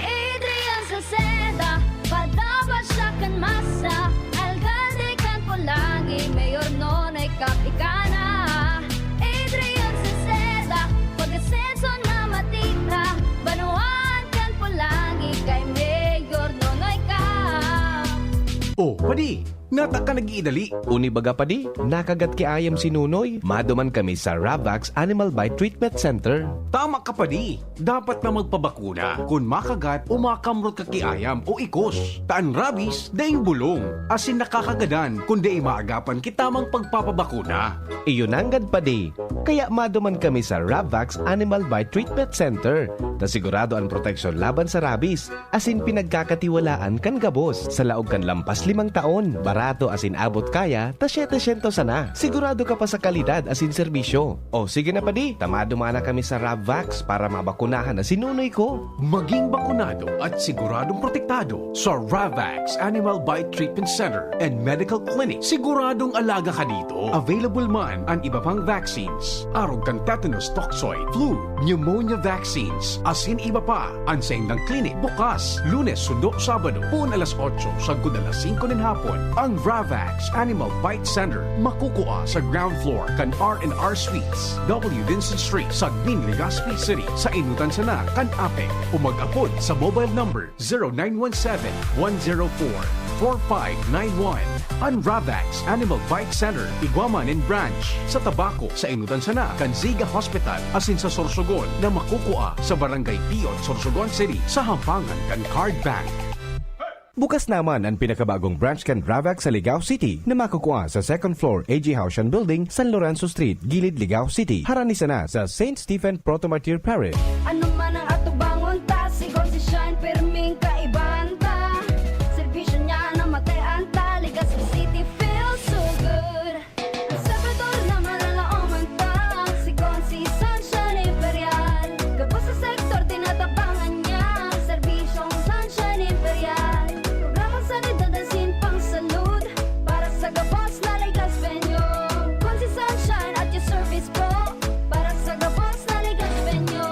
Adrian Salceda, padaba siya kan masa. Alkalde kan Polangui, Mayor Nonoy Kap ika na. Adrian Salceda, pag-asenso na matira. Banwaan kan Polangui kay Mayor Nonoy Kap. Oh, padi, nata ka nag-iidali. Uni baga, padi, nakagat ki ayam si Nonoy. Maduman kami sa Ravax Animal Bite Treatment Center. Tama ka, padi. Dapat na magpabakuna kun makagat o makamrot ka ki ayam o ikos. Ta an rabies, daing bulong, asin nakakagadan kun dai maagapan ki tamang pagpapabakuna. Iyo nanggad, padi. Kaya maduman kami sa Ravax Animal Bite Treatment Center, ta sigurado an proteksyon laban sa rabies, asin pinagkakatiwalaan kan gabos. Sa laog kan lampas limang taon, barato asin abot kaya ta setecientos sana. Sigurado ka pa sa kalidad asin serbisyo. O sige na, padi, ta maduman na kami sa Ravax para mabakunahan na si Nonoy ko. Maging bakunado at siguradong protektado sa Ravax Animal Bite Treatment Center and Medical Clinic. Siguradong alaga ka dito. Available man an iba pang vaccines, arog kan tetanus toxoid, flu, pneumonia vaccines, asin iba pa. An saindang klinik bukas Lunes sundo Sabado, poon alas otso sagkod alas singko nin hapon. Ang Ravax Animal Bite Center makukua sa ground floor kan R and R Suites, W Vincent Street, Sagmin, Legazpi City, sa enotan sana kan APEC, o mag-apod sa mobile number zero nine one seven, one zero four, four five nine one. An Ravax Animal Bite Center igwa man nin branch sa Tabaco, sa enotan sana kan Ziga Hospital, asin sa Sorsogon na makukua sa Barangay Pion, Sorsogon City, sa hampangan kan Card Bank. Bukas naman an pinakabagong branch kan Ravax sa Ligao City na makukua sa second floor A G Haushan Building, San Lorenzo Street, Gilid, Ligao City. Harani sana sa Saint Stephen Proto-Martyr Parish. Ano man ang atubangon ta, si Gonzi Shine, pirming kaibahan ta. Serbisyo niya na matean ta, Legazpi City feels so good. Ang Salvador na malalaoman ta, si Gonzi Sunshine Imperial. Gabos sa sektor, tinatabangan niya ang serbisyong Sunshine Imperial. Programang sanidad asin pangsalud para sa gabos na Legazpeño. Gonzi Sunshine at your service po para sa gabos na Legazpeño.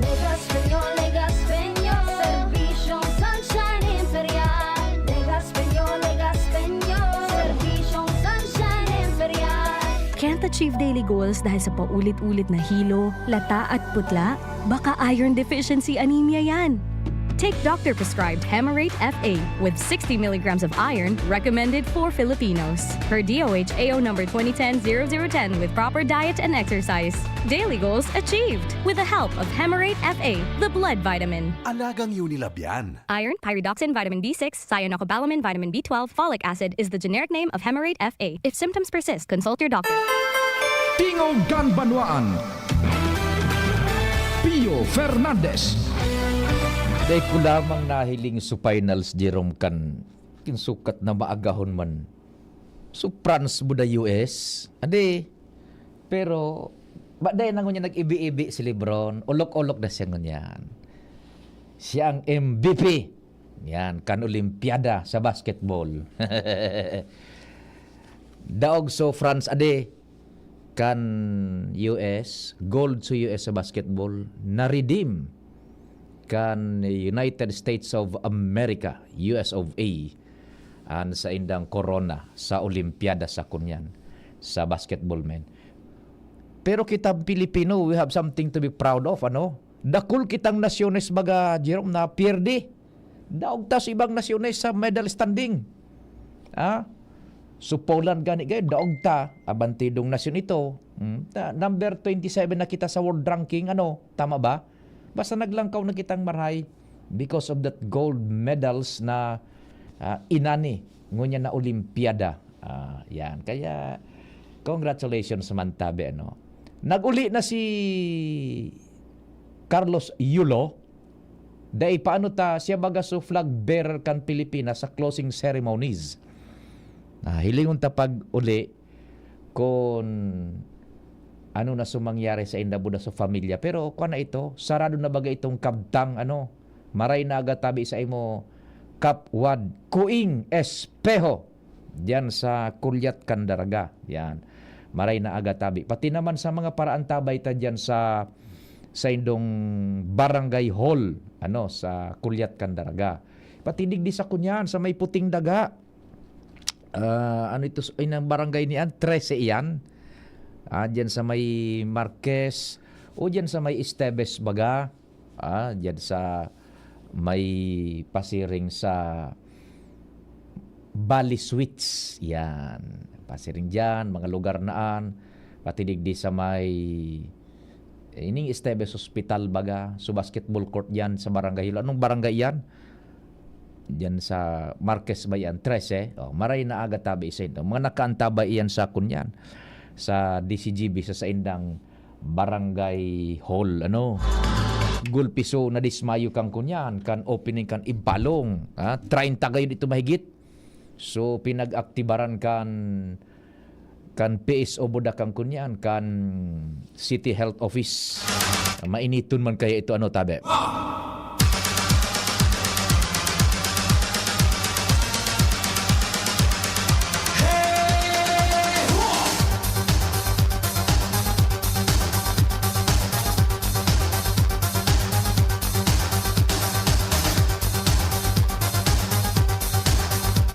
Legazpeño, Legazpeño, serbisyong Sunshine Imperial. Legazpeño, Legazpeño, serbisyong Sunshine Imperial. Can't achieve daily goals dahil sa paulit-ulit na hilo, lata at putla? Baka iron deficiency anemia yan. Take doctor-prescribed Hemarate F A with sixty milligrams of iron, recommended for Filipinos. Per D O H A O number twenty ten zero zero ten, with proper diet and exercise. Daily goals achieved with the help of Hemarate F A, the blood vitamin. Alagang Unilab yan. Iron, pyridoxine, vitamin B six, cyanocobalamin, vitamin B twelve, folic acid is the generic name of Hemarate F A. If symptoms persist, consult your doctor. Tingog kan Banwaan, Pio Fernandez. Dai ko lamang nahiling so finals, Jerome, kan kin sukat na maagahon man. So France buda U S, adi. Pero, ba, dai na ngunyan nag-ibi-ibi si LeBron, olok-olok na siya ngunyan. Siya ang M V P. Yan, kan Olimpiada sa basketball. Daog so France, adi, kan U S, gold so U S sa basketball, na-redeem kan United States of America, U S of A, an saindang korona sa Olimpiada sa kunyan, sa basketball, men. Pero kitang Pilipino, we have something to be proud of, ano? Dakul kitang nasyones, baga, Jerome, na pierde. Daog ta sa ibang nasyones sa medal standing. Ah? So, Poland gani, gaya, daog ta, abantidong nasyon ito. Hmm, ta-, number twenty-seven na kita sa world ranking, ano, tama ba? Basta naglangkaw na kitang marahay because of that gold medals na, ah, inani ngunyan na Olimpiada. Ah, yan. Kaya, congratulations man tabi, ano. Nag-uli na si Carlos Yulo. Dai, paano ta, siya baga so flag bearer kan Pilipinas sa closing ceremonies. Ah, hilingon ta pag-uli kun ano na so mangyari sa inda buda sa pamilya. Pero kuwan na ito, sarado na baga itong kabtang, ano, maray na aga tabi sa imo, Kap Wad Kuing Espeho, diyan sa Kulyat kan Daraga. Yan. Maray na aga tabi. Pati naman sa mga paraantabay ta diyan sa, sa indong barangay hall, ano, sa Kulyat kan Daraga. Pati digdi sa kunyan, sa may puting daga. Ah, ano ito, s-, ay, ng barangay ni An, trese iyan. Ah, diyan sa may Marquez, o diyan sa may Esteves baga. Ah, diyan sa may pasiring sa Bali Suites. Yan. Pasiring diyan, mga lugar naan. Pati digdi sa may, eh, ining Esteves Hospital baga. So, basketball court diyan sa barangay. Anong barangay yan? Diyan sa Marquez Bayan, trese. Oh, maray na aga tabi sa inyo. Mga nakaantabay iyan sa kunyan. Sa D C G B, sa saindang barangay hall, ano? Gulpi, so, nadismayo kan kunyan, kan opening kan Ibalong. Ha? Treinta gayon ito mahigit. So, pinag-aktibaran kan, kan P S O buda kan kunyan, kan City Health Office. Mainiton man kaya ito, ano, tabi?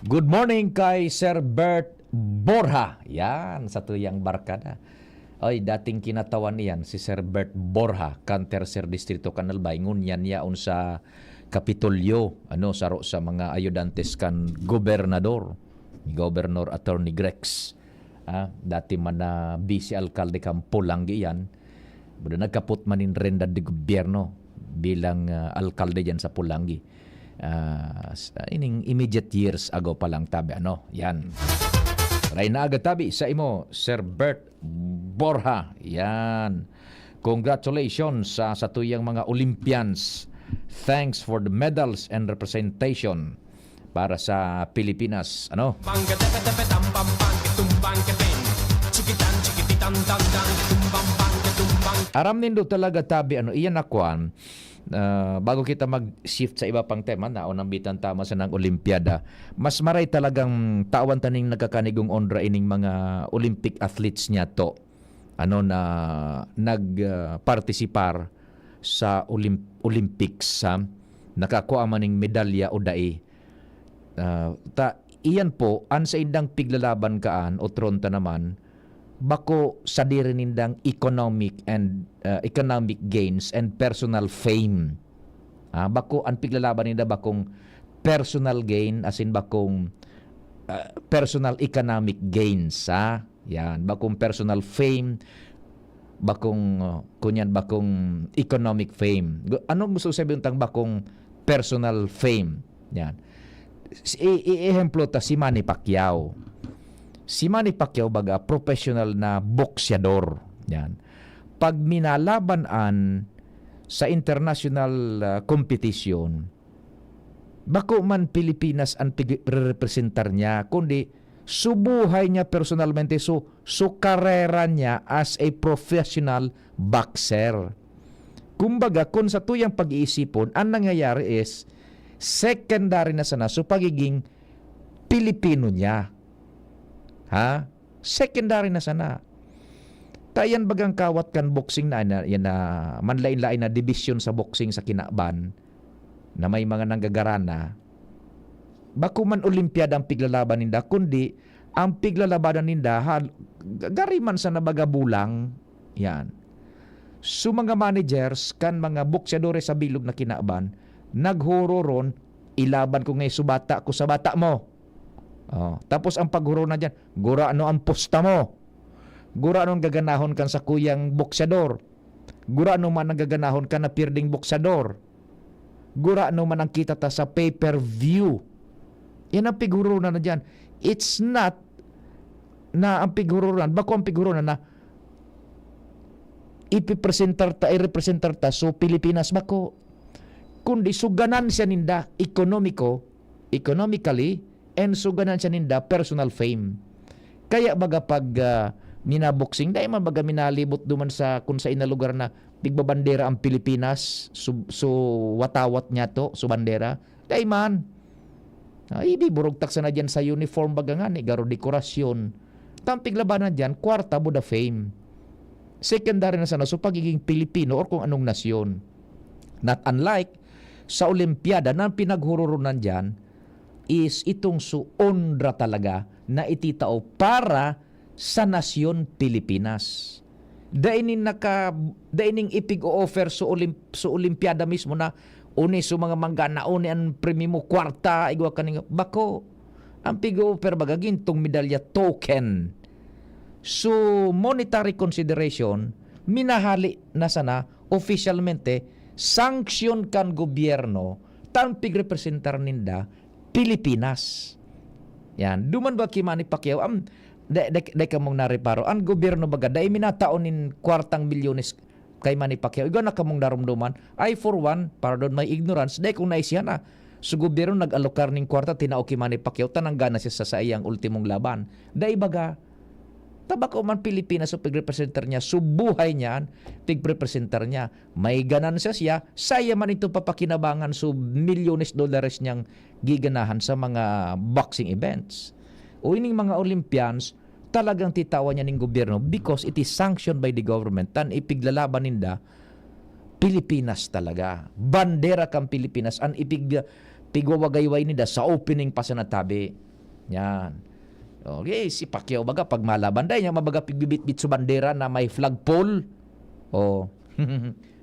Good morning kay Sir Bert Borja. Yan, sa tuyang barkada. Oy, dating kinatawan niyan si Sir Bert Borja, kan Tercer Distrito, kan Albay. Ngunyan yaon sa Kapitolyo, ano, saro sa mga ayudantes kan gobernador, ni Governor Attorney Grex. Ah, dati man na vice alkalde kan Polangui yan. Buda nagkapot man nin renda de gobyerno bilang, ah, alkalde diyan sa Polangui. Ah, s-, ining immediate years ago pa lang tabi, ano? Yan. Maray na aga tabi sa imo, Sir Bert Borja. Yan. Congratulations sa satuyang mga Olympians. Thanks for the medals and representation para sa Pilipinas. Ano? Bangga tepe tepe tam pam pang, kitum bang kepeng. Chikitan chikititan dan dan, kitum bang bang, kitum bang. Aram nindo talaga tabi, ano, iyan na kwan, ah, bago kita mag-shift sa iba pang tema, naunambitan tama sa nang Olimpiada, mas maray talagang tawan taning nagkakanigong onra ining mga Olympic athletes niya to, ano, na nag, ah, partisipar sa Olymp-, Olympics, ha? Nakakua man ning medalya o dai. Ah, ta, iyan po, an saindang piglalaban kaan, otron ta naman, bako sadiri nindang economic and, ah, economic gains and personal fame. Ah, bako, an piglalaban ninda bakong personal gain, as in bakong, ah, personal economic gains, ha? Yan, bakong personal fame, bakong, ah, kunyan, bakong economic fame. Gu-, anong gusto sabihin tang bakong personal fame? Yan. S-, i-, i-ehemplo ta si Manny Pacquiao. Si Manny Pacquiao, baga, professional na boksyador. Yan. Pag minalaban an sa international, ah, competition, bako man Pilipinas an pig-, rerepresentar niya, kundi su buhay niya personalmente, su, su karera niya as a professional boxer. Kumbaga, kun sa tuyang pag-iisipon, ang nangyayari is secondary na sana su pagiging Pilipino niya. Ha? Secondary na sana. Ta iyan bagang kawat kan boxing na, na, yan na manlain-lain na dibisyon sa boxing sa kinaban, na may mga nanggagaran na, bako man Olimpiada ang piglalaban ninda, kundi ang piglalabanan ninda, hal-, g-, gari man sana baga bulang. Yan. So, mga managers kan mga boksyadores sa bilog na kinaban, naghororon, "Ilaban ko ngani su bata ko sa bata mo." Oh, tapos ang paghurot na diyan, "Gurano ang pusta mo? Gurano ang gaganahon kan sakuyang boksyador? Gurano man ang gaganahon kan napirding boksyador? Gurano man ang kita ta sa pay-per-view?" Yan ang pighurunan na diyan. It's not na ang pighurunan, bako ang pighurunan na ipipresentar ta, irepresentar ta so Pilipinas, bako. Kundi so ganansya ninda, ekonomiko, economically, and so ganansya ninda, personal fame. Kaya baga pag, ah, minaboksing, dai man baga minalibot duman sa kung sa ina lugar na pigbabandera ang Pilipinas, so, so watawat niya to, so bandera. Dai man. Ah, ibiburog taksa na diyan sa uniform baga nga ni garo dekorasyon. Tampig labanan diyan, kwarta, buda fame. Secondary na sana so pagiging Pilipino or kung anong nasyon. Not unlike sa Olimpiada na ang pinaghuroronan diyan is itong su onra talaga na ititao para sa nasyon Pilipinas. Dai nin naka, dai ning ipig-o-offer sa Olim-, sa Olimpiada mismo na, "Uni so mga manggana, uni an premyo mo, kwarta, igwa kaning," bako. Ang pig-o-offer baga, gintong medalya, token. So, monetary consideration, minahali na sana, opisyalmente, sanction kan gobyerno, tan pigrepresentar ninda, Pilipinas. Yan. Duman ba ki Manny Pacquiao? Am, dai, dai, dai kamong nareparo. Ang gobyerno baga, dai minatao nin kwartang milyones kay Manny Pacquiao. Igwa na kamong narumduman. I, for one, pardon my ignorance, dai kong naisihan na. So, gobyerno nag-alokar nin kwarta, tinao ki Manny Pacquiao, tanang gana siya sa saiyang ultimong laban. Dai baga, tabako man Pilipinas so pigrepresentar niya, so buhay niyan, pigrepresentar niya. May ganansya siya, saya man ito papakinabangan so milyones dolares niyang giganahan sa mga boxing events. O ining mga Olympians, talagang titawan niya ning gobyerno because it is sanctioned by the government. Tan ipiglalaban ninda, Pilipinas talaga. Bandera kan Pilipinas, an ipig-, pigwawagayway ninda sa opening pa sana tabi. Yan. Okay, si Pacquiao baga, pag malaban, dai niya mabaga pigbibitbit sa bandera na may flagpole. Oh.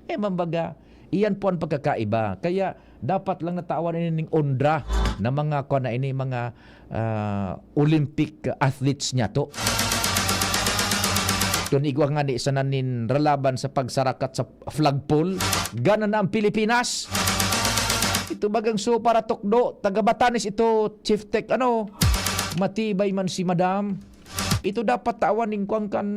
Eh, mambaga, iyan po ang pagkakaiba. Kaya, dapat lang natawan ini ning onra na mga, kuwan na ini, mga, ah, Olympic athletes niya to. Kun igwa nga ni sana nin ralaban sa pagsarakat sa flagpole, gana na ang Pilipinas. Ito bagang so para tukdo, taga Batanes ito, Chief Tech, ano, matibay man si Madam. Ito dapat tawan ning kuwan kan,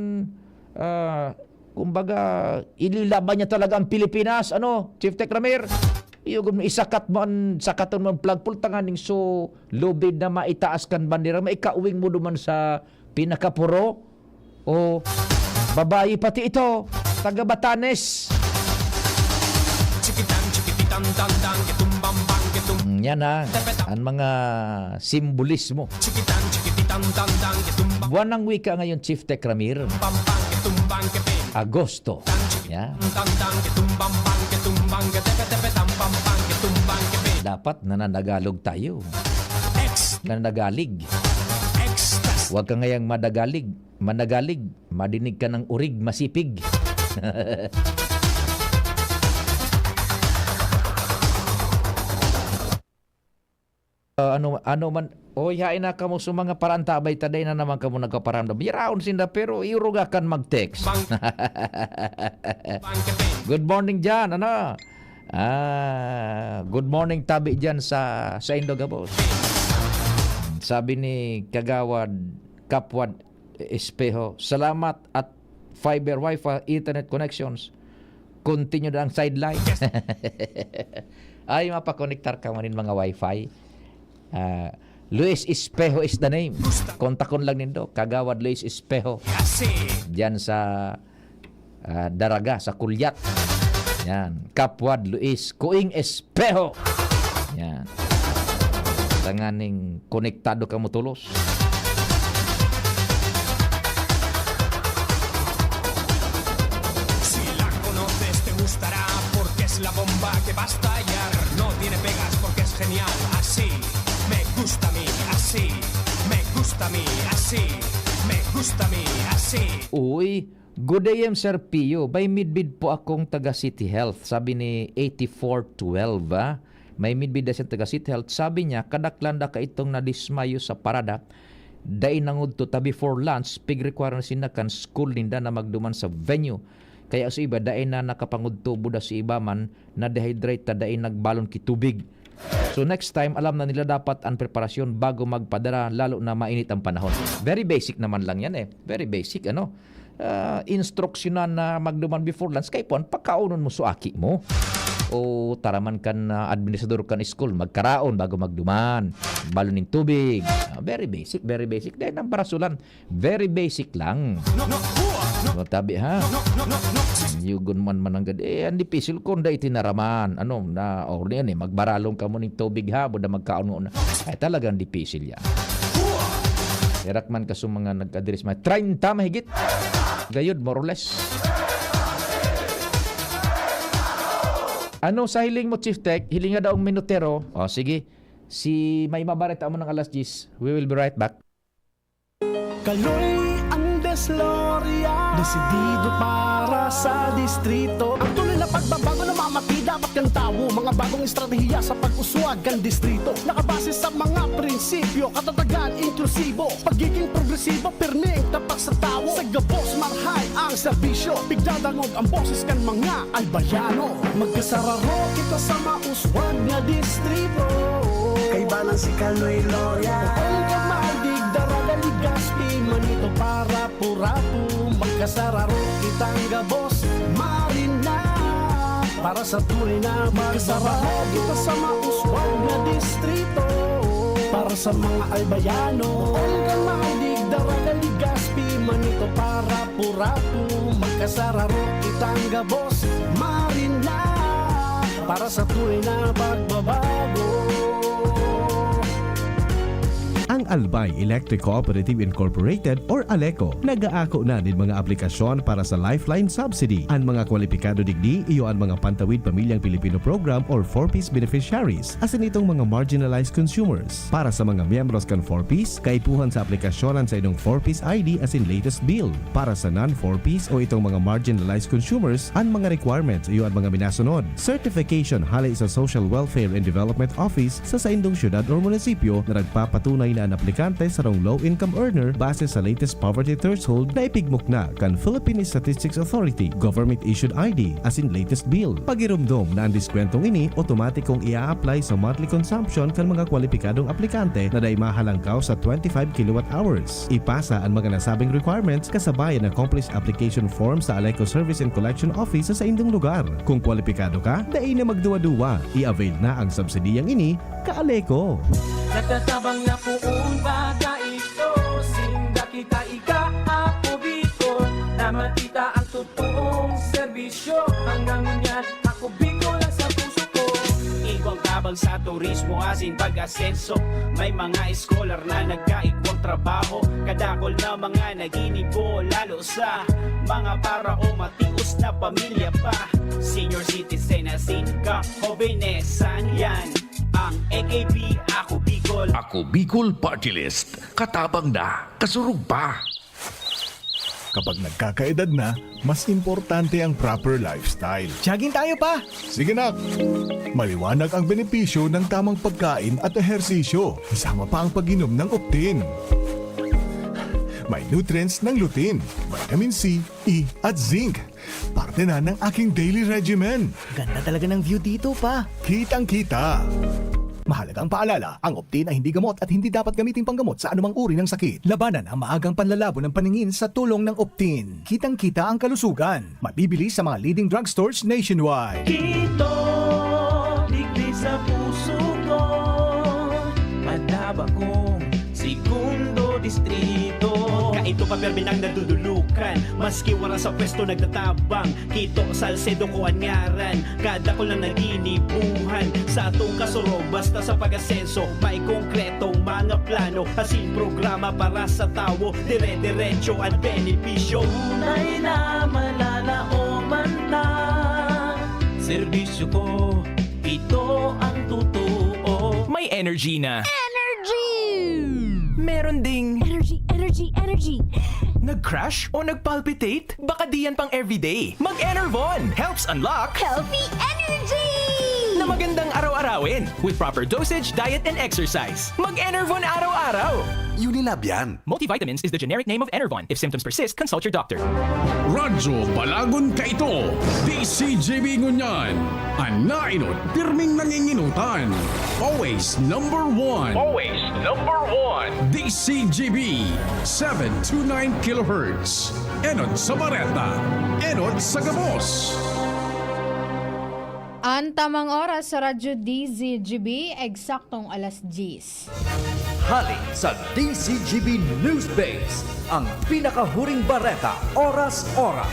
ah, kumbaga, ililaban niya talaga ang Pilipinas, ano, Chief Tech Ramir? Iyo, gum-, isakat mo an, sakaton mo an flagpole tanganing so lubid na maitaas kan bandera, maikauwing mo duman sa pinakapuro. O, babayi pati ito, taga Batanes. Chikitan, chikipitan, tan, tan, kitum, bam, bam, kitum. Mm, yan ha, ang mga simbolismo. Chikitan, chikipitan, tan, tan, kitum, bam, Buwan ng wika ngayon, Chief Tech Ramir. Bam, bam, kitum, bam, kitum. Agosto. Tan, chikitan, Yan. tan, tan, kitum, bam, bam, kitum, bam, kitepe, tepe, tam, bam, bam, kitum, bam, kitum. Dapat nananagalog tayo. X. Nanagalig. X. Huwag ka ngayang madagalig. Managalig. Madinig ka ng urig, masipig. Ah, ano, ano man, oy, hain na kamo sa mga parantabay, taday na naman kamo nagpaparamdam. Yaraon sinda, pero iuruga kan mag-text. Bang-, bangkete. Good morning dyan, ano? Ah, good morning, tabi dyan sa, sa Indo, gabos. Sabi ni Kagawad Kapwad Espeho, "Salamat at fiber, wifi, internet connections. Continue na ang sideline." Ay, mapakonektar ka man nin mga wifi. Ah, Luis Espeho is the name. Kontakon lang nindo, Kagawad Luis Espeho. Diyan sa, ah, Daraga, sa Kulyat. Yan. Kapwad Luis, Kuing Espeho. Yan. Tanganing konektado kamo tolos. Si la conoces, te gustará, porque es la bomba que va a estallar. No tiene pegas, porque es genial, así me gusta a mí, así me gusta a mí, así me gusta a mí, así. Uy, good A M, Sir Pio. May midbid po akong taga City Health, sabi ni eighty-four twelve, ah. May midbida siyang taga City Health. Sabi niya, kadaklan da kaitong nadismayo sa parada. Dai nangudto ta before lunch, pig-require na sinda kan school ninda na magduman sa venue. Kaya sa iba, dai na nakapangudto, buda sa iba man, na-dehydrate ta dai nagbalon ki tubig. So next time, alam na nila dapat ang preparasyon bago magpadara, lalo na mainit ang panahon. Very basic naman lang yan eh. Very basic, ano? Ah, instruksyonan na magduman before lunch, kay puan, pagkaonon mo so aki mo. O taraman kan, ah, administrador kan school, magkaraon bago magduman. Balon nin tubig. Ah, very basic, very basic. Dahil ang barasulan, very basic lang. No, no, hua! No, Matabi, ha? No, no, no, no! Yugon man mananggad. Eh, ang dipisil kung dai tinaraman. Ano, na, o, yan eh, magbaralong ka mo ning tubig, ha? Buda magkaon mo na. Ay, talagang dipisil yan. Herak man ka sa mga nag-address, mga treinta mahigit. Gayod, more or less. Ano sa hiling mo, Chief Tech? Hilinga daw ang minutero. O, sige. Si may mabareta mo ng alas diyes. We will be right back. Kaloy Andes Loria, desidido para sa distrito. Ang tunay na pagbabago na mamati dapat kan tawo. Mga bagong estratehiya sa pag-uswag kan distrito. Nakabase sa mga prinsipyo, katatagan, inklusibo, pagiging progresibo, pirmeng tapat sa tawo. Sa gabos, marhay ang serbisyo. Pigdadangog ang boses kan mga Albayano. Magkasararo kita sa mauswag na distrito. Kaibanan si Kaloy Loria. Poon kan Madig, Daraga, Legazpi, Manito, Parapu-rapu. Magkasararo kitang gabos, marina. Para sa tunay na magkasararo kita sa mauswag na distrito. Para sa mga Albayano. Poon kan Madig, Daraga, Legazpi, Manito, Parapu-rapu. Magkasararo kitang gabos, marina. Para sa tunay na pagbabago. Ang Albay Electric Cooperative Incorporated or Aleco nag-aako na nin mga aplikasyon para sa Lifeline Subsidy. An mga kwalipikado digdi iyo an mga Pantawid Pamilyang Pilipino Program or four Ps beneficiaries, asin itong mga marginalized consumers. Para sa mga miyembros kan four Ps, kaipuhan sa aplikasyon an saindong four Ps I D asin latest bill. Para sa non-four Ps o itong mga marginalized consumers, an mga requirements iyo an mga minasunod. Certification hale sa Social Welfare and Development Office sa saindong syudad or munisipyo na nagpapatunay na an aplikante sarong low-income earner base sa latest poverty threshold na ipigmukna kan Philippine Statistics Authority, government-issued I D, asin latest bill. Pagiromdom na an diskwentong ini otomatikong i-a-apply sa monthly consumption kan mga kwalipikadong aplikante na dai mahalangkaw sa twenty-five kilowatt hours. Ipasa an mga nasabing requirements kasabay an accomplished application form sa Aleco Service and Collection Office sa saindong lugar. Kung kwalipikado ka, dai na magduwa-duwa. I-avail na ang subsidiyang ini, ka-Aleco. Nagtatabang na poon ba ta ito? Sinda kita ika, Ako Bicol, na makita ang totoong serbisyo. Hanggang ngunyan, Ako Bicol ang sa puso ko. Igwang tabang sa turismo asin pag-asenso. May mga scholar na nagkaigwang trabaho. Kadakol na mga naginibo, lalo sa mga para o matios na pamilya pa. Senior citizen asin ka, hobenesan yan. Ang A K P, Ako Bicol. Ako Bicol Party List. Katabang na, kasurog pa. Kapag nagkakaedad na, mas importante ang proper lifestyle. Jogging tayo, pa! Sige, nak! Maliwanag ang benepisyo ng tamang pagkain at ehersisyo, kasama pa ang pag-inom ng Optin. May nutrients ng lutein, vitamin C, E, at zinc. Parte na ng aking daily regimen. Ganda talaga ng view dito, pa. Kitang-kita. Mahalagang paalala, ang Optin ay hindi gamot at hindi dapat gamiting panggamot sa anumang uri ng sakit. Labanan ang maagang panlalabo ng paningin sa tulong ng Optin. Kitang-kita ang kalusugan. Mabibili sa mga leading drugstores nationwide. Kito, digdi sa puso ko, madaba kong segundo distrito. Kaito pa, permi nang nadudulukan, maski wala sa pwesto nagtatabang. Kito, Salcedo ko an ngaran, kadakol na naginibuhan. Sa atong kasurog, basta sa pag-asenso, may konkretong mga plano, asin programa para sa tawo, dire-diretso an benepisyo. Tunay na malalaoman ta, serbisyo ko, ito ang totoo. May energy na. Energy! Meron ding Energy, energy, energy! Nag-crash o nag-palpitate? Baka di yan pang everyday. Mag-Enervon helps unlock Healthy energy! Na magandang araw-araw. Awin, with proper dosage, diet, and exercise. Mag-Enervon araw-araw! Unilab yan. Multivitamins is the generic name of Enervon. If symptoms persist, consult your doctor. Radyo Balagon kaito, D C G B ngunyan. An nainot, pirming nanginginutan. Always number one. Always number one. D C G B, seven two nine kilohertz. Enot sa bareta, enot sa gabos. An tamang oras sa Radyo D Z G B, eksaktong alas diyes. Hali sa D Z G B News Base, ang pinakahuring bareta, oras-oras.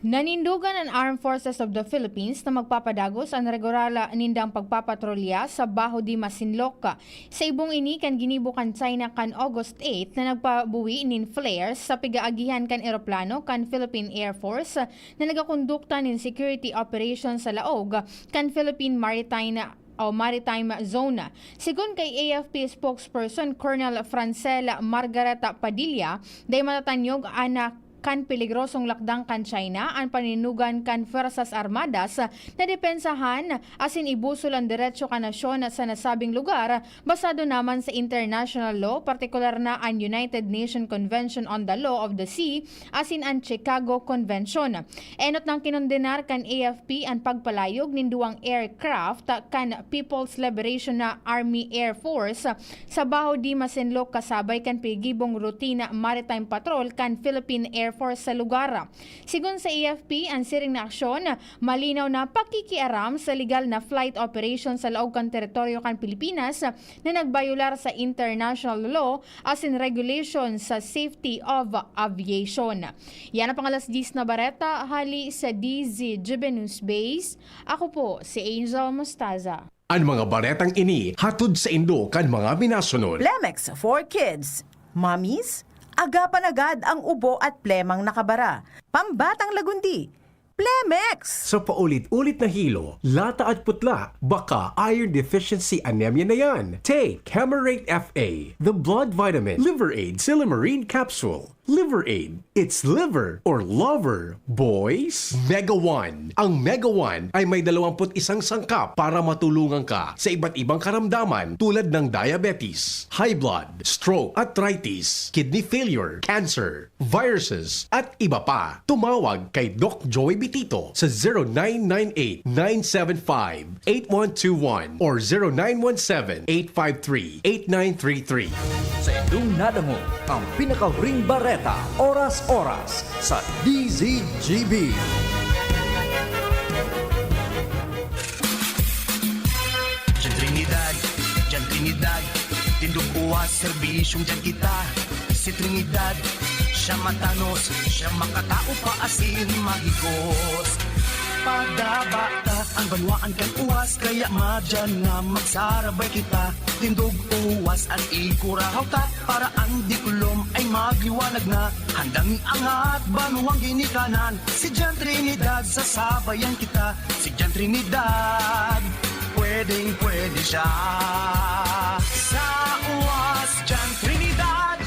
Nanindogan an Armed Forces of the Philippines na magpapadagos an regular nindang pagpapatrolya sa Baho de Masinloc. Sa ibong ini kan ginibo kan China kan August eight na nagpabuwi nin flares sa pigaagihan kan eroplano kan Philippine Air Force na nagakondukta nin security operation sa laog kan Philippine Maritime o Maritime Zone. Sigon kay A F P spokesperson Colonel Francel Margareta Padilla, dai matatanyog an kan peligrosong lakdang kan China an paninugan kan Fuerzas Armadas na depensahan asin ibusol an deretsyo kan nasyon sa nasabing lugar, basado naman sa international law, partikular na an United Nations Convention on the Law of the Sea asin an Chicago Convention. Enot nang kinondenar kan A F P an pagpalayog nin duwang aircraft kan People's Liberation Army Air Force sa Baho de Masinloc kasabay kan pinagibong routine maritime patrol kan Philippine Air Force sa lugar. Sigon sa A F P, an siring na aksyon malinaw na pakikiaram sa legal na flight operation sa laog kan teritoryo kan Pilipinas na nagbayolar sa international law asin regulation sa safety of aviation. Yan ang pang alas diyes na bareta, hali sa D Z G B News Base. Ako po si Angel Mostaza. An mga baretang ini hatod saindo kan mga minasunod. Plemex for Kids. Mommies, agapan agad ang ubo at plemang nakabara. Pambatang lagundi, Plemex! Sa paulit-ulit na hilo, lata at putla, baka iron deficiency anemia na yan. Take Camerate F A, the blood vitamin, Liver Aid Silymarin Capsule. Liver Aid, it's liver or lover, boys! Mega One. Ang Mega One ay may dalawampu't isang sangkap para matulungan ka sa iba't ibang karamdaman tulad ng diabetes, high blood, stroke, arthritis, kidney failure, cancer, viruses, at iba pa. Tumawag kay Doc Joey Bitito sa zero nine nine eight, nine seven five, eight one two one or zero nine one seven, eight five three, eight nine three three. Sa indong nadangog ang pinakahuring bareta, oras-oras, sa D Z G B. Diyan Trinidad, diyan Trinidad, tindog uwas, serbisyong diyan kita. Si Trinidad, siya matanos, siya makatao pa asin mahigos. Padaba ta an banwaan kan uwas, kaya madyan nga magsarabay kita. Tindog uwas an ikurahaw ta, para an diklom ay magliwanag na. Handang iangat banwang ginikanan, si Jan Trinidad sasabayan kita. Si Jan Trinidad, pwedeng pwede siya. Sa uwas, Jan Trinidad.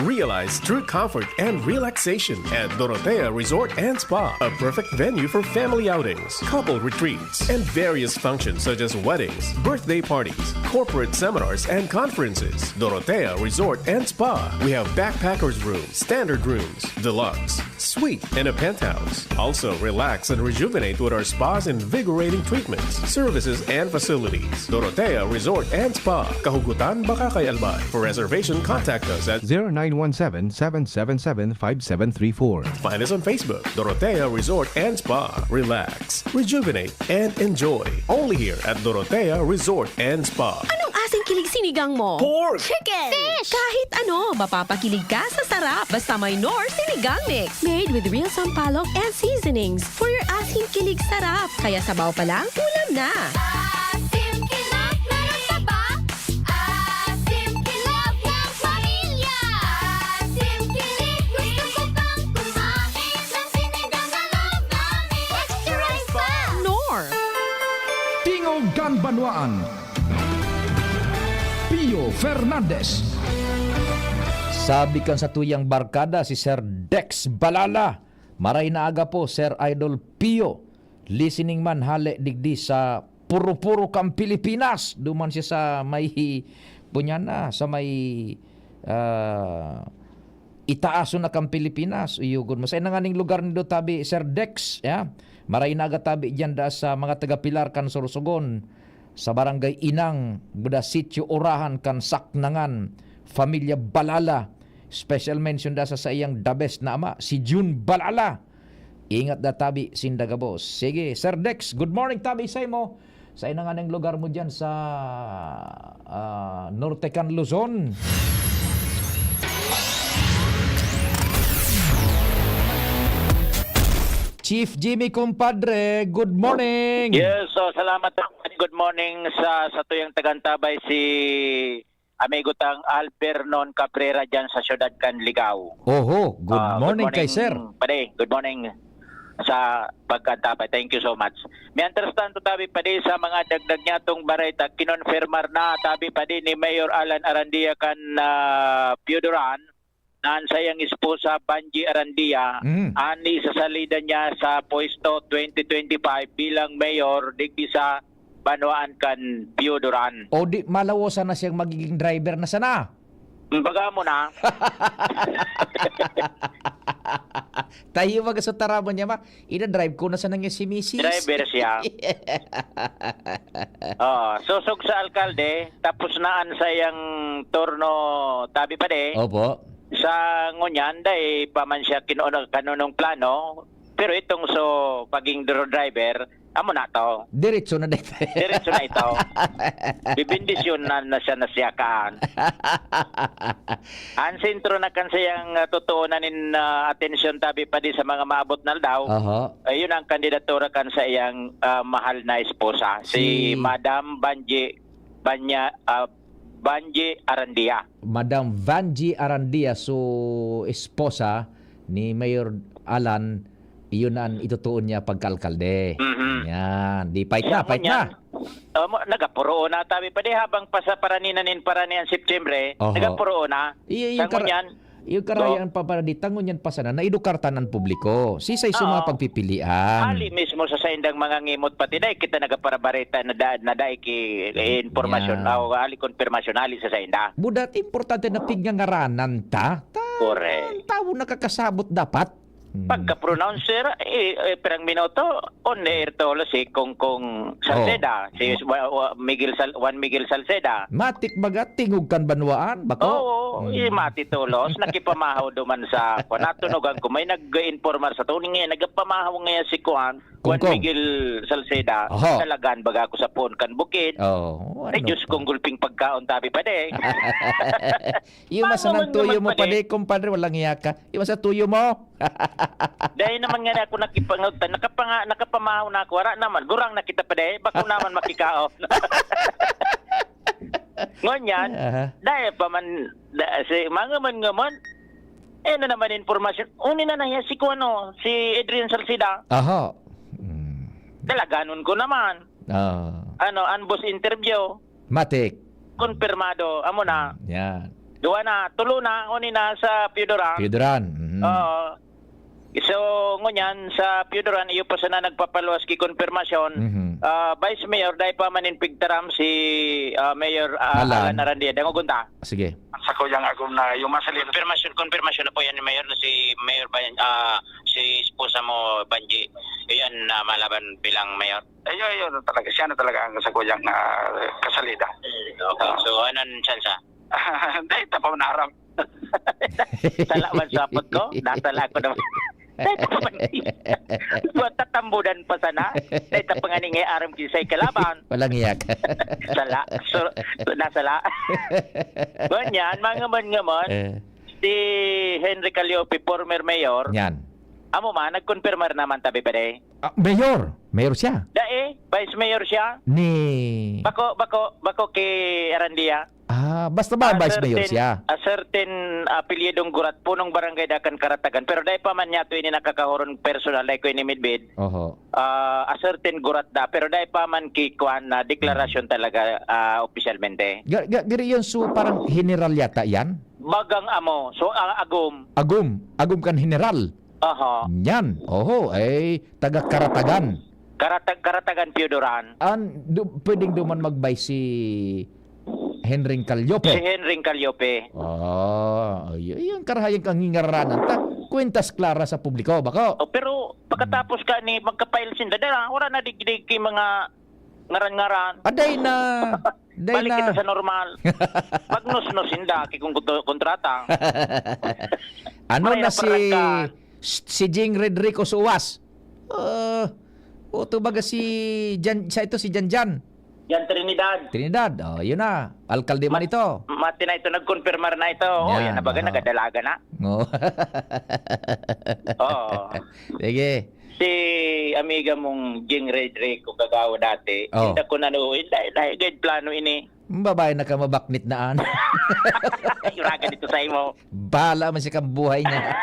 Realize true comfort and relaxation at Dorotea Resort and Spa, a perfect venue for family outings, couple retreats, and various functions such as weddings, birthday parties, corporate seminars, and conferences. Dorotea Resort and Spa. We have backpackers room, standard rooms, deluxe, suite, and a penthouse. Also, relax and rejuvenate with our spa's invigorating treatments, services, and facilities. Dorotea Resort and Spa, Kahugutan, Bacacay, Albay. For reservation, contact us at zero nine one seven, seven seven seven, five seven three four. Find us on Facebook, Dorotea Resort and Spa. Relax, rejuvenate, and enjoy. Only here at Dorotea Resort and Spa. Anong asing kilig sinigang mo? Pork! Chicken! Fish! Kahit ano, mapapakilig ka sa sarap. Basta may Knorr Sinigang Mix. Made with real sampalok and seasonings. For your asing kilig sarap. Kaya sabaw pa lang, ulam na. Asim kilig, meron ka ba? Asim kilig ng pamilya. Asim kilig, gusto ko pang kumain ng sinigang na loob namin. Extra rice pa! Knorr! Tingog kan Banwaan. Pio Fernandez. Sabi kan satuyang barkada, si Sir Dex Balala, "Maray na aga po, Sir Idol Pio. Listening man hale digdi sa puro-puro kan Pilipinas. Duman siya sa may, punyan na, sa may, ah, itaaso na kan Pilipinas. Uyugon mo. Sa inanganing lugar nindo tabi, Sir Dex, ya? Maray naga tabi diyan da sa mga taga Pilar kan Sorsogon, sa Barangay Inang, buda Sitio Orahan kan Saknangan, Familia Balala. Special mention da sa saiyang the best na ama, si Jun Balala. Ingat da tabi sinda gabos. Sige, Sir Dex, good morning tabi sa imo. Sa inanganing lugar mo diyan sa, ah, Norte kan Luzon. Chief Jimmy, kumpadre, good morning. Yes, so salamat. Good morning sa, sa tuyang tagantabay, si amigo tang Albernon Cabrera dyan sa siyudad kan Ligao. Oho, good Ah, morning kay sir. Pare. Good morning sa pagkantabay. Thank you so much. Mientras tanto, tabi padi sa mga dagdag niya tong bareta, kinonfirmar na, tabi padi ni Mayor Alan Arandia kan, ah, Pioduran, na an sayang esposa, Banji Arandia, Mm. ani sa salida niya sa pwesto twenty twenty-five bilang mayor digdi sa banwaan kan Pioduran. O di, malawosan na siyang magiging driver na sana. Baga mo na. Tayo baga sa taraman niya, ma. Ina-drive ko na sana niya si misis. Driver siya. Oh, sosog sa alkalde, tapos na an sayang turno, tabi padi. Opo. Sa ngunyan, dai pa man siya kinuno-, kanunong plano, pero itong so, paging dro-, driver, amo na to. Diretso na dito. Diretso na ito. Bibindisyon na, na siya, na siya kaan. Ang sentro na kan sayang, ah, totoo na nin, ah, atensyon, tabi padi sa mga maabot na aldaw. Oho. Ayun ang kandidatura kan sayang, ah, mahal na esposa, si Si Madam Banji Banya, ah, Vangie Arandia. Madam Vangie Arandia, so esposa ni Mayor Alan, iyon na an itutuon niya pagkaalkalde. Mhm. Yan. Di, pait na, Siya pait ngunyan, na. Oh, mo, nagapuroo na tabi pa di habang pa sa parani na nin parani ang September, Oho. nagapuroo na. Iyo, iyo, Sa kara-, ngunyan, iyo, karayaan pa para di, ta ngunyan pa sana, naedukartan ang publiko. Sisay sa mga Oo. pagpipilian. Ali mismo sa saindang mga ngimot, pati dai kita nagaparabareta na da-, na dai ki, eh, impormasyon, Yan. o ali konpirmasyon, ali sa sainda. Budat importante na pignangaranan ta. Ta-, Correct. Ang tawo nakakasabot dapat. Hmm. Pagka-pronouncer, eh, eh, pirang minuto, on the air to, si Kong Kong Salceda, Oh. si Wa-, Wa-, Miguel Sal-, Juan Miguel Salceda. Matik baga, tingog kan banwaan, bako? Oo, Hmm. eh, mati tolos, nakipamahaw duman sa, kwan, natunogan ko, may nag-informal sa tuning, eh, nagpamahaw ngayon si Kwan, Juan Kong Kong. Miguel Salceda, Oho. talagan baga ako sa puon kan bukid. Oh, Ay, ano Diyos pa? kong gulping pagkaon, tabi pa di. Yung Paano masanang man tuyo naman mo, padi? padi, kumpadre, walang iya ka. Yung sa tuyo mo. Dahil naman nga na ako nakipangautan, nakapanga-, nakapamahaw na ako, wala naman, gurang na kita pa di, bako naman makikaon. Ngunyan, Aha. dahil pa man, da-, si, mga man nga man, eh, na naman impormasyon, uni na nahiya si Kuano, si Adrian Salceda. Aha. Mm. Dalaganon ko naman. Ah. Ano, an boss interview. Matik. Konpirmado, amo na. Yan. Duwa na, tulo na, uni na sa Pioduran. Pioduran, mhm. Oo. So, ngunyan, sa Pioduran, iyo pa sana nagpapaluwas ki konpirmasyon. Mhm. Ah, Vice Mayor, dai pa man in pigtaram si, ah, Mayor, ah, Alan. Alan Arandia. Dangogon ta. Sige. Sa kuyang agom na yung masalin. Konpirmasyon, konpirmasyon na po yan ni Mayor, na si Mayor Ban-, ah, si esposa mo, Banji. Yan, ah, malaban bilang mayor. Ayun, ayun, talaga. Siya na talaga ang saguyang, ah, kasalida. Mm, okay. Ah. So, anong tsansa? Dahil ta pa man aram. Sala man sa apot ko, nasala ako naman. Dahil ta pa man. Buwan tatambudan pa sana. Dahil ta pa nga ni nga aram kinsay kalaban. Walang iyak. Sala. So, nasala. Ganyan, mga man nga man. Eh. Si Henry Calliope, former mayor. Yan. Amo man, nagkonfirmar naman tabi pa di. Ah, mayor. Mayor siya. Dai, vice mayor siya. Ni Bako, bako, bako ki Arandia. Ah, basta ba A vice mayor certain, siya? a certain apelyidong Gurat, punong barangay da kan Karatagan. Pero dai pa man niya to ini nakakahuron personal, dai ko ini midbid. Oho. Ah, a certain Gurat da, pero dai pa man ki kuan na deklarasyon Mm. talaga, ah, opisyalmente. Ga-, ga-, giri yun, so parang general yata yan? Bagang amo, so, ah, agom. Agom. Agom kan general. Aha. Yan. Oho, ay taga Karatagan. Karatag-, Karatagan Piodoran. An, du-, pwedeng duman magbay si Henring Caliope. Si Henring Caliope. Ah, ay, ay, ang karahayan kang ngingaranan ta. Kwentas klara sa publiko, bako? Oh, pero pagkatapos ka ni magkapail sinda, dara, wala na digdig kay mga ngaran-ngaran. Aday na, day Balik na. Kita sa normal. Magnusnos sinda, kay kung kontra-, kontrata. Ano May na si, naparangan. Si Jing Redrico Suwas? Ah, o, to baga si Jan, sa ito si Janjan. Jan Trinidad. Trinidad, oh, yun na. Alkalde man Mat-, ito. Mati na ito, nagkonfirmar na ito. Oh, Yan, yan na baga, aha. Nagadalaga na. Oh. Oo. Sige. Si amiga mong Jing Redrico Kagawa dati, Oh. Hindi ko na, hindi, hindi, hindi plano ini. Babae na ka mabaknit na an. Yuragan ito sa imo. Bala man siya kang buhay niya.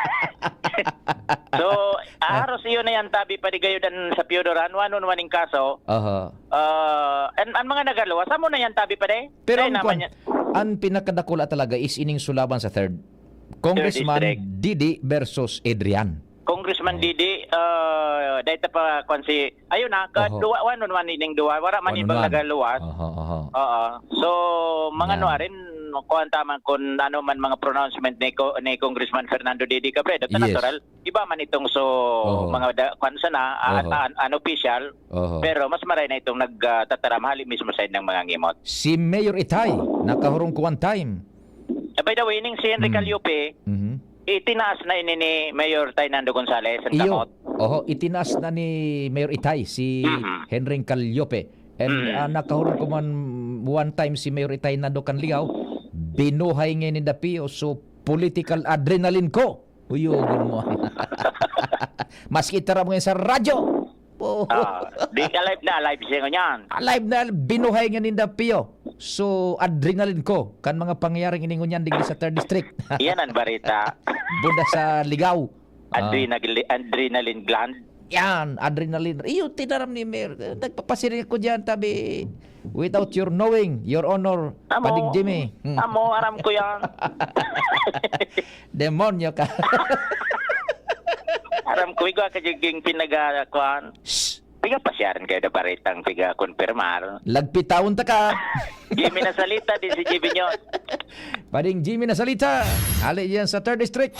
So, Ah. Aros iyo na yan, tabi pa di gayo dan sa Piodoran, one on one in kaso. Aha. Ah, an, an mga nagaluwas, amo na yan, tabi pa di? Pero Ay, ang naman kwan, yan. Ang pinakadakula talaga is ining sulaban sa third. Congressman Third District. Didi versus Adrian. Congressman Oo. Didi, ah, dahil ta pa, kwan si, ayun na, ka, Oho. duwa, one on one ining duwa, wara man One on ibang one. Nagaluwas. Oho, oho. Oo. So, mga Yan. Ano, arin, kuwan taman kung ano man mga pronouncement ni Co-, ni Congressman Fernando Didi Cabredo, ta Yes. Natural, iba man itong so, Oho. Mga da, kwan sana, ah, Oho. An, unofficial, Oho. Pero mas maray na itong nag, ah, tataram hali mismo sa ng mga ngimot. Si Mayor Itay, nakahurong ko one time. Ah, by the way, ning si Henry Mm. Caliope, Mhm. Itinaas na ini ni Mayor Tainando Gonzales ang Iyo. Kamot. Oho, itinaas na ni Mayor Itay si Mhm. Henring Caliope. And, Mhm. ah, nakahurong ko man one time si Mayor Itay Nando Canliao, binuhay ngayon ni Dapio. So, political adrenaline ko. Uyogon mo. Maski itaram ngayon sa radyo. Oh. Ah, di alive na alive siya ngunyan. Alive na, binuhay nga ninda, Pio. So, adrenaline ko kan mga pangyayaring ini ngunyan digdi sa third district. Iyan ang barita. Buda sa ligaw. Ah. Adrenal-, adrenaline gland. Yan, adrenaline. Iyo, tinaram ni Mayor. Nagpapasiring ako diyan, tabi, without your knowing, Your Honor, Amo, Pading Jimmy. Hmm. Amo, aram ko yan. Demonyo ka. Aram ko, igwa ka jiging pinaga-, kuan. Shh! Piga pasyaran kayo na baretang piga-konfirmar. Lagpitaon ta ka. Jimmy na salita, di si Jimmy nyo. Pading Jimmy na salita. Hali yan sa third district.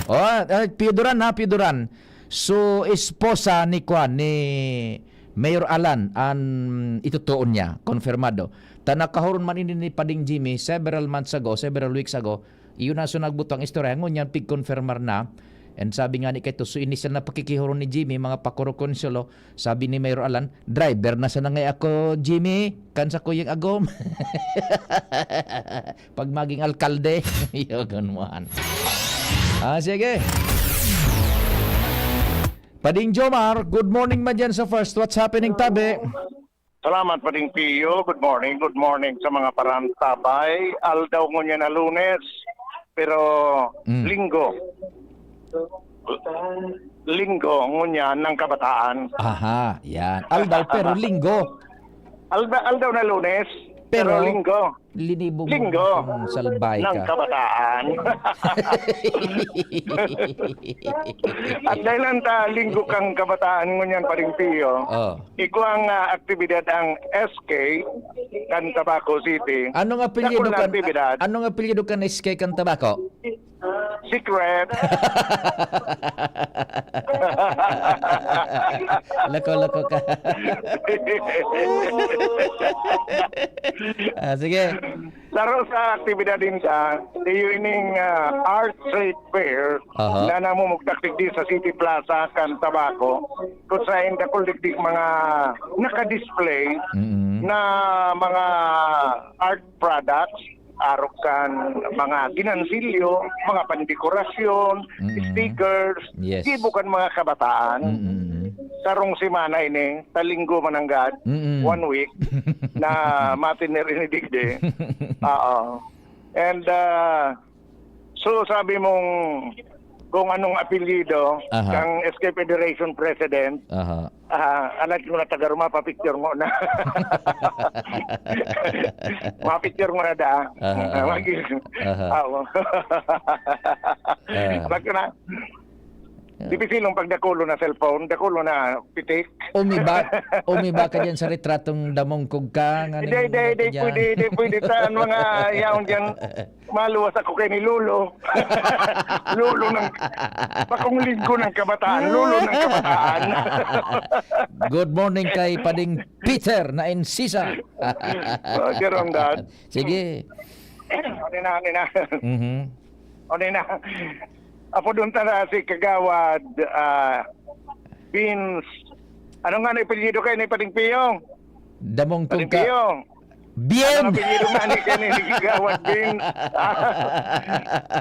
Oh, ah, Pio Duran ha, Pio Duran. So, esposa ni kuan, ni Mayor Alan, an itutuon niya, konfirmado. Ta nakahuron man ini ni Pading Jimmy several months ago, several weeks ago, Iyo na so nagbutang istorya, ngunyan pigkonfirmar na. And sabi nga ni kaito, so inisal na pakikihuron ni Jimmy, mga pakurukon solo. Sabi ni Mayor Alan, "Driver na sana ngay ako, Jimmy, kan sa kuyang agom." Pag maging alkalde, yogon mo an. Ah, sige. Pading Jomar, good morning man dyan sa first. What's happening, tabi? Salamat, Pading Pio. Good morning. Good morning sa mga parantabay. Aldaw ngunyan na Lunes, pero Mm. Linggo. Linggo ngunyan ng kabataan. Aha, yan. Aldaw, pero Linggo. Alda-, aldaw na Lunes, pero Pero Linggo. Linibog mo Linggo. Kung salbay ng ka. Kabataan. At dahil ang ta-, Linggo kang Kabataan ngunyan, Pading Pio, Oh. Igwang, ah, aktibidad ang S K kan Tabaco City. Anong apelyido Dakul na kan, aktibidad. Anong apelyido kan S K kan Tabaco? Secret. Loko-loko ka. Ah, sige. Saro sa aktibidad din sa iyo ining, ah, Art Trade Fair Aha. Na namumugtak digdi sa City Plaza kan Tabaco, kung saen dakul digdi mga naka-display Mm-mm. na mga art products, arog kan mga ginansilyo, mga pandekorasyon, Mm-mm. stickers, Yes. gibo kan mga kabataan. Mm-mm. Sarong semana ini, ta Linggo mananggad, Mm-mm. one week, na matiner ini digdi. Oo. And, ah, so, sabi mong kung anong apelyido Aha. Kang S K Federation President, Aha. ah, alat ko na taga Roma, pa-picture mo na. Ma-picture mo na da. Aha, Ah, aha. mag- Aha. Oo. Ah. Abag ko na. Di pisilong pagdakulo na cellphone, dakulo na pitik. Umiba, umiba ka diyan sa retratong damong kugkang, ano Hindi, yung hindi, ano hindi ka dyan? pwede, hindi pwede. Saan mga yaon dyan? Maluwas ako kay ni Lolo. Lolo ng, bakong linggo ng kabataan, Lolo ng kabataan. Good morning kay Pading Peter na Insisa. Roger on that. Sige. Ano na, ano na? Mhm. Ano na? Apo doon ta na si Kagawad, ah, Vince. Ano nga na apelyido kayo ni Pading Piyong? Damong Pading kung ka Piyong. Bien! Ang apelyido nga ni, ni, ni Kagawad Vince.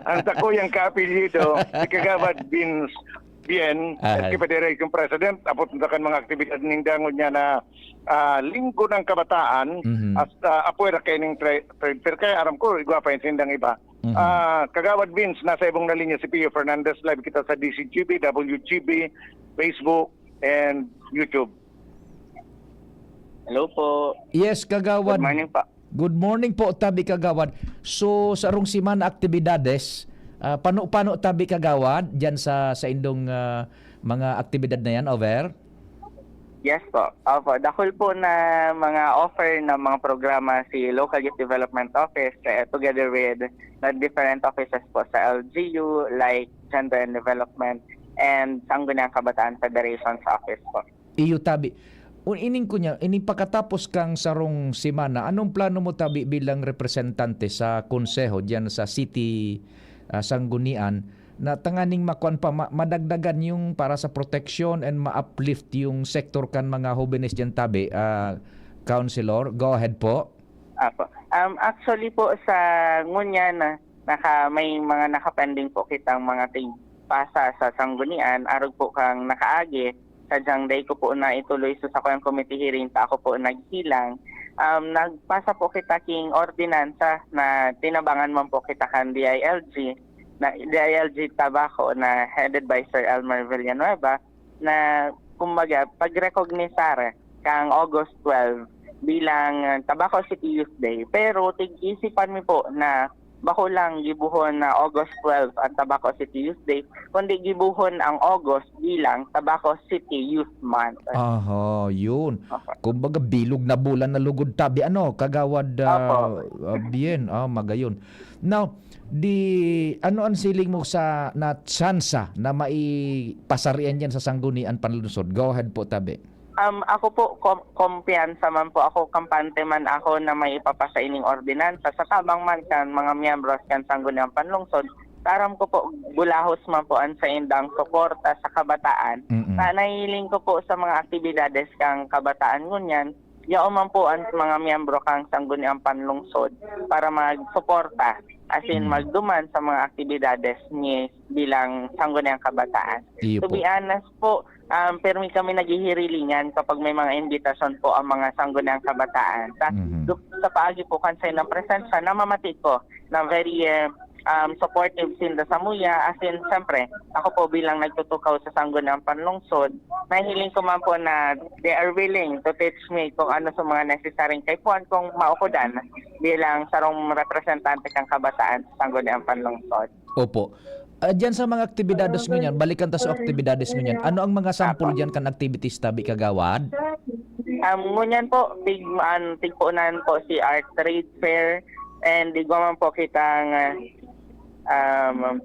Ang sakuyang kaapelyido, si Kagawad Vince Bien, Ahay. Ex-Federation President, apot na kan mga aktibidad ning dangon niya na, ah, Linggo ng Kabataan, Mhm. as, ah, apwera kay ning tra-, trade fair. Kaya aram ko, igwa pa yung sindang iba. Mhm. Ah, Kagawad Vince, nasa ibong na linya si Pio Fernandez. Live kita sa D C G B, W G B, Facebook, and YouTube. Hello po. Yes, Kagawad. Good morning pa. Good morning po, tabi Kagawad. So, sa rong semana aktibidades, ah, pano-pano tabi Kagawad diyan sa, sa indong, ah, mga aktibidad na yan, over? Yes po. Opo, dakul po na mga offer na mga programa si Local Youth Development Office, eh, together with the different offices po sa L G U, like Gender and Development and Sangguniang Kabataan Federation sa office po. Iyo, tabi. Un-, ining kunya, ining pakatapos kang sarong semana, anong plano mo, tabi, bilang representante sa konseho diyan sa City, ah, Sanggunian, na tanganing makuan pa, ma-, madagdagan yung para sa proteksyon and ma-uplift yung sektor kan mga hobenes diyan, tabi, ah, Councilor? Go ahead po. Apo. Um, actually po, sa ngunyan, ah, naka-, may mga nakapending po kitang mga tig-, pasa sa Sanggunian, arog po kang nakaagi, sadyang dai ko po na ituloy sa sakuyang committee hearing ta ako po naghilang. Um, nagpasa po kita king ordinansa na tinabangan man po kita kan D I L G, na D I L G Tabaco na headed by Sir Elmer Villanueva, na kumbaga pagrekognisar kang August twelve bilang, ah, Tabaco City Youth Day. Pero tig-isipan mi po na bako lang gibohon na August twelve ang Tabaco City Youth Day, kundi gibohon ang August bilang Tabaco City Youth Month. Aha, yun. Okay. Kumbaga, bilog na bulan na lugod tabi, ano, Kagawad, ah, Opo. ah, Bien, ah, magayon. Now, di, ano ang siling mo sa, na tsansa na maipasarian yan sa Sanggunian Panlungsod? Go ahead po, tabi. Um, ako po, kom-, kumpiyansa man po ako, kampante man ako na may ipapasa ining ordinansa sa tabang man kan mga miyembros kan Sangguniang Panlungsod. Aram ko po, bulahos man po ang saindang suporta sa kabataan. Mm-mm. Na nahiling ko po sa mga aktibidades kang kabataan ngunyan, yaon man po ang mga miyembro kang Sangguniang Panlungsod para magsuporta, as in, Mm. magduman sa mga aktibidades ni bilang Sangguniang Kabataan. Iyo To po. be honest po, um, permi kami naghihirilingan kapag may mga imbitasyon po ang mga Sangguniang Kabataan. Sa, Mhm. du-, sa paagi po kan saindang presensya, namamati ko na very, eh, um, supportive sinda samuya. As in, siyempre, ako po bilang nagtutukaw sa Sangguniang Panlungsod, nahiling ko man po na they are willing to teach me kung ano sa mga necessary kaipuhan kong maukodan bilang sarong representante kang kabataan sa Sangguniang Panlungsod. Opo. Ah, diyan sa mga aktibidades ngunyan, balikan ta sa aktibidades ngunyan. Ano ang mga sample Apo. diyan kan activities, tabi, Kagawad? Um, ngunyan po, tig-, an-, tigpunan po si Art Trade Fair, and igwa man po kitang, ah, um,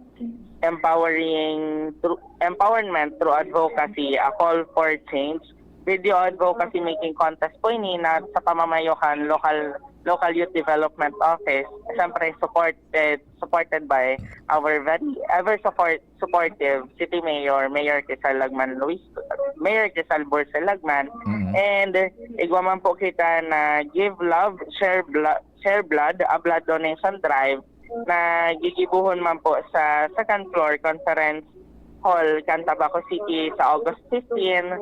empowering through, empowerment through advocacy, a call for change. Video advocacy making contest po ini na sa pamamayo kan local, local youth development office. Siyempre, supported, supported by our very ever support, supportive City Mayor, Mayor Quezal Lagman Luis, Mayor Quezal Borse Lagman. Mm. And, eh, igwa man po kita na Give Love, Share Blood, Share Blood, a blood donation drive na gigibohon man po sa second floor conference hall kan Tabaco City sa August fifteen.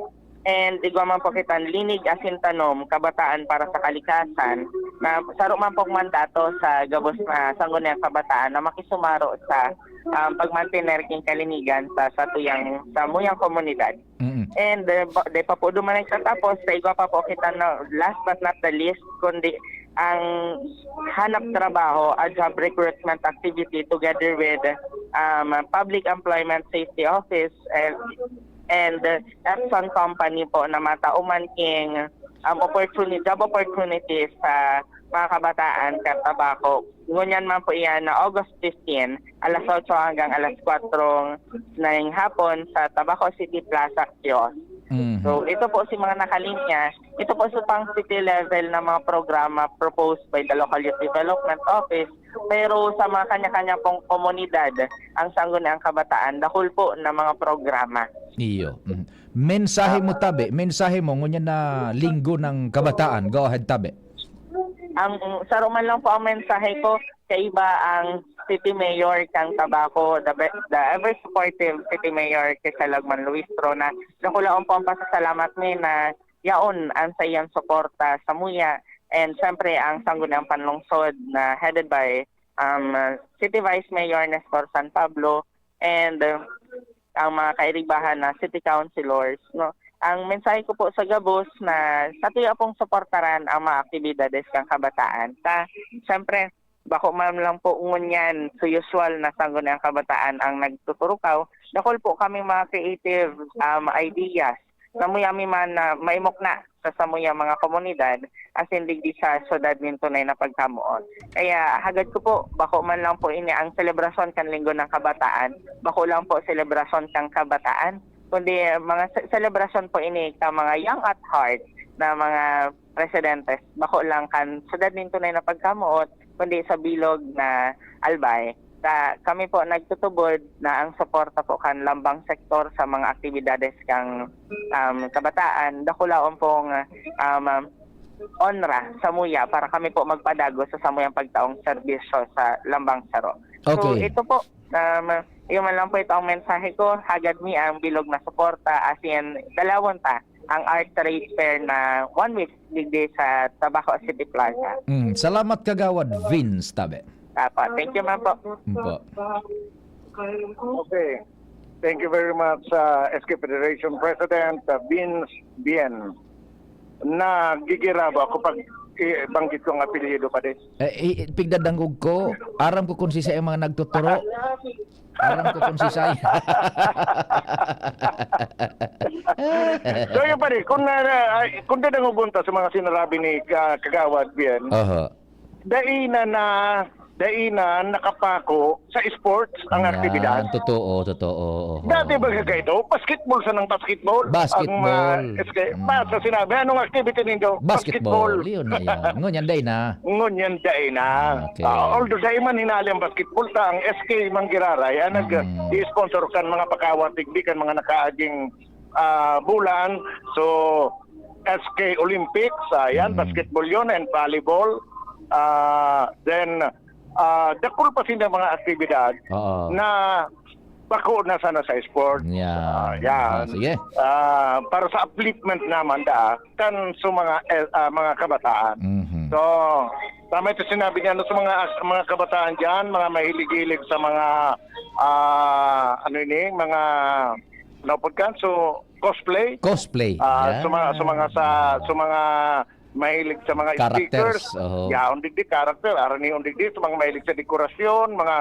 And igwa man po kitang Linig Asin Tanom, Kabataan para sa Kalikasan, na saro man pong mandato sa gabos na Sangguniang Kabataan na makisumaro sa, um, pagmantener king kalinigan sa satuyang, samuyang komunidad. Mm. And, eh, ba-, di pa po duman nagtatapos, sa igwa pa po kita na, last but not the least, kundi ang hanap trabaho at job recruitment activity together with um, Public Employment Safety Office and, and, uh, Epson Company po na matao man king, um, opportuni-, job opportunities sa mga kabataan kan Tabaco. Ngunyan man po iyan na August fifteen, alas otso hanggang alas kwatro ng hapon sa Tabaco City Plaza Kiosk. Mhm. So, ito po si mga nakalinya, ito po sa pang city level na mga programa proposed by the Local Youth Development Office, pero sa mga kanya-kanya pong komunidad, ang Sangguniang Kabataan, dakul po na mga programa. Iyo. Mhm. Mensahe mo, Tabe. Mensahe mo, ngunyan na Linggo ng Kabataan. Go ahead, Tabe. Ang, saro man lang po ang mensahe ko, kaiba ang City Mayor kang Tabaco, the be-, the ever supportive City Mayor kay Salagman Luistro, na dakulaon po ang pasasalamat mi na yaon ang saiyang suporta samuya, and siyempre ang Sangguniang Panlungsod na headed by, um, City Vice Mayor Nestor San Pablo, and, uh, ang mga kairibahan na city councilors, no? Ang mensahe ko po sa gabos na satuya pong suportaran ang mga aktibidades kan kabataan. Ta, siyempre, bako man lang po ngunyan, so usual na Sangguniang Kabataan ang nagtuturukaw. Dakul po kaming mga creative, um, ideas na muya mi man na maimok na sa samuyang mga komunidad, asin digdi sa syudad nin tunay na pagkamoot. Kaya hagad ko po, bako man lang po ini ang selebrasyon kan Linggo ng Kabataan, bako lang po selebrasyon kan kabataan, kundi mga se-, selebrasyon po ini kan mga young at heart na mga residentes, bako lang kan syudad nin tunay na pagkamoot, kundi sa bilog na Albay. Sa, kami po nagtutubod na ang suporta po kan lambang sektor sa mga aktibidades kan, um, kabataan, dakulaon pong, um, onra samuya para kami po magpadagos sa samuyang pagtaong serbisyo sa lambang saro. So, okay, ito po, um, yun man lang po ito ang mensahe ko. Hagad mi ang bilog na suporta, asin dalawon ta ang Art Trade Fair na one week digdi sa Tabaco City Plaza. Mm, salamat, Kagawad Vince Tabe. Apo, thank you man po. Mm po. Okay. Thank you very much, uh, S K Federation President, uh, Vince Bien. Nagigiraba ako pag, eh, banggit ko ang apelyido pa din. Eh, i-, pigdadangog ko, aram ko kung sisay ang mga nagtuturo. Aram ko kung sisay. So, yun pa rin, kung na, na, ay, kung dadangogon ta sa mga sinarabi ni, ah, Kagawad Bien, Aha. dai na na, dai na nakapako sa sports ang Yan, aktibidad. Totoo, totoo, oo. Dati ba kaya ito? Basketball sanang basketball. Basketball. Ang, ah, S K, Mm. basta sinabi, "Anong activity nindo?" Basketball. Basketball. Yun na yan. Ngunyan, dai na. Ngunyan, dai na. Okay. Ah, although dai man hinali ang basketball, ta ang S K Manggiraray, ah, nag-, Mm. i-sponsor kan mga pakawan, tigdi kan mga nakaaging, ah, bulan. So, S K Olympics, ah, yan, Mm. basketball yun, and volleyball. Ah, then, ah, dakul pa sila mga aktibidad Oo. na bako na sana sa sports. Yan. Ah, yan. Ah, sige. Ah, para sa upliftment naman da, kan sa mga, eh, ah, mga kabataan. Mhm. So, tama ito sinabi niya, no, sa mga, mga kabataan diyan, mga mahilig-hilig sa mga, ah, ano ini, mga, ano po ka? So, cosplay. Cosplay. Ah, Yan. sa mga, sa mga, sa, sa mga mahilig sa mga Characters, stickers. Oho. Yaon digdi, character. Aron ni digdi, sa mga mahilig sa dekorasyon, mga,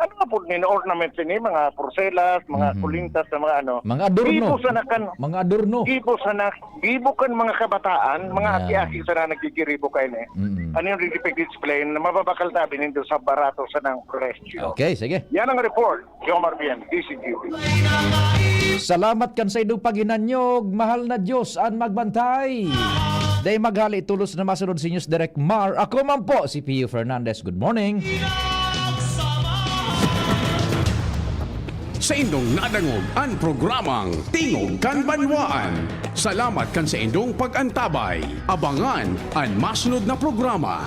ano nga po, nin ornaments ini, mga porselas, mga Mhm. kulintas, sa mga ano. Mga adorno. Gibo sana kan, Mga adorno. gibo sana, gibo kan mga kabataan, mga Yan. aki-aki sana nagkikiribo kayo na eh. Mm-mm. Ano yung digdi pag-explain na mababakal tabi nindo sa barato sa ng presyo? Okay, sige. Yan ang report. Jomar Bien, D C G B. Salamat kan sa inyong paghinanyog. Mahal na Diyos an magbantay. Dai maghali, tolos na masunod si News Direct Mar. Ako man po, si Pio Fernandez. Good morning. Sa indong nadangog an programang Tingog kan Banwaan. Salamat kan sa indong pag-antabay. Abangan an masunod na programa.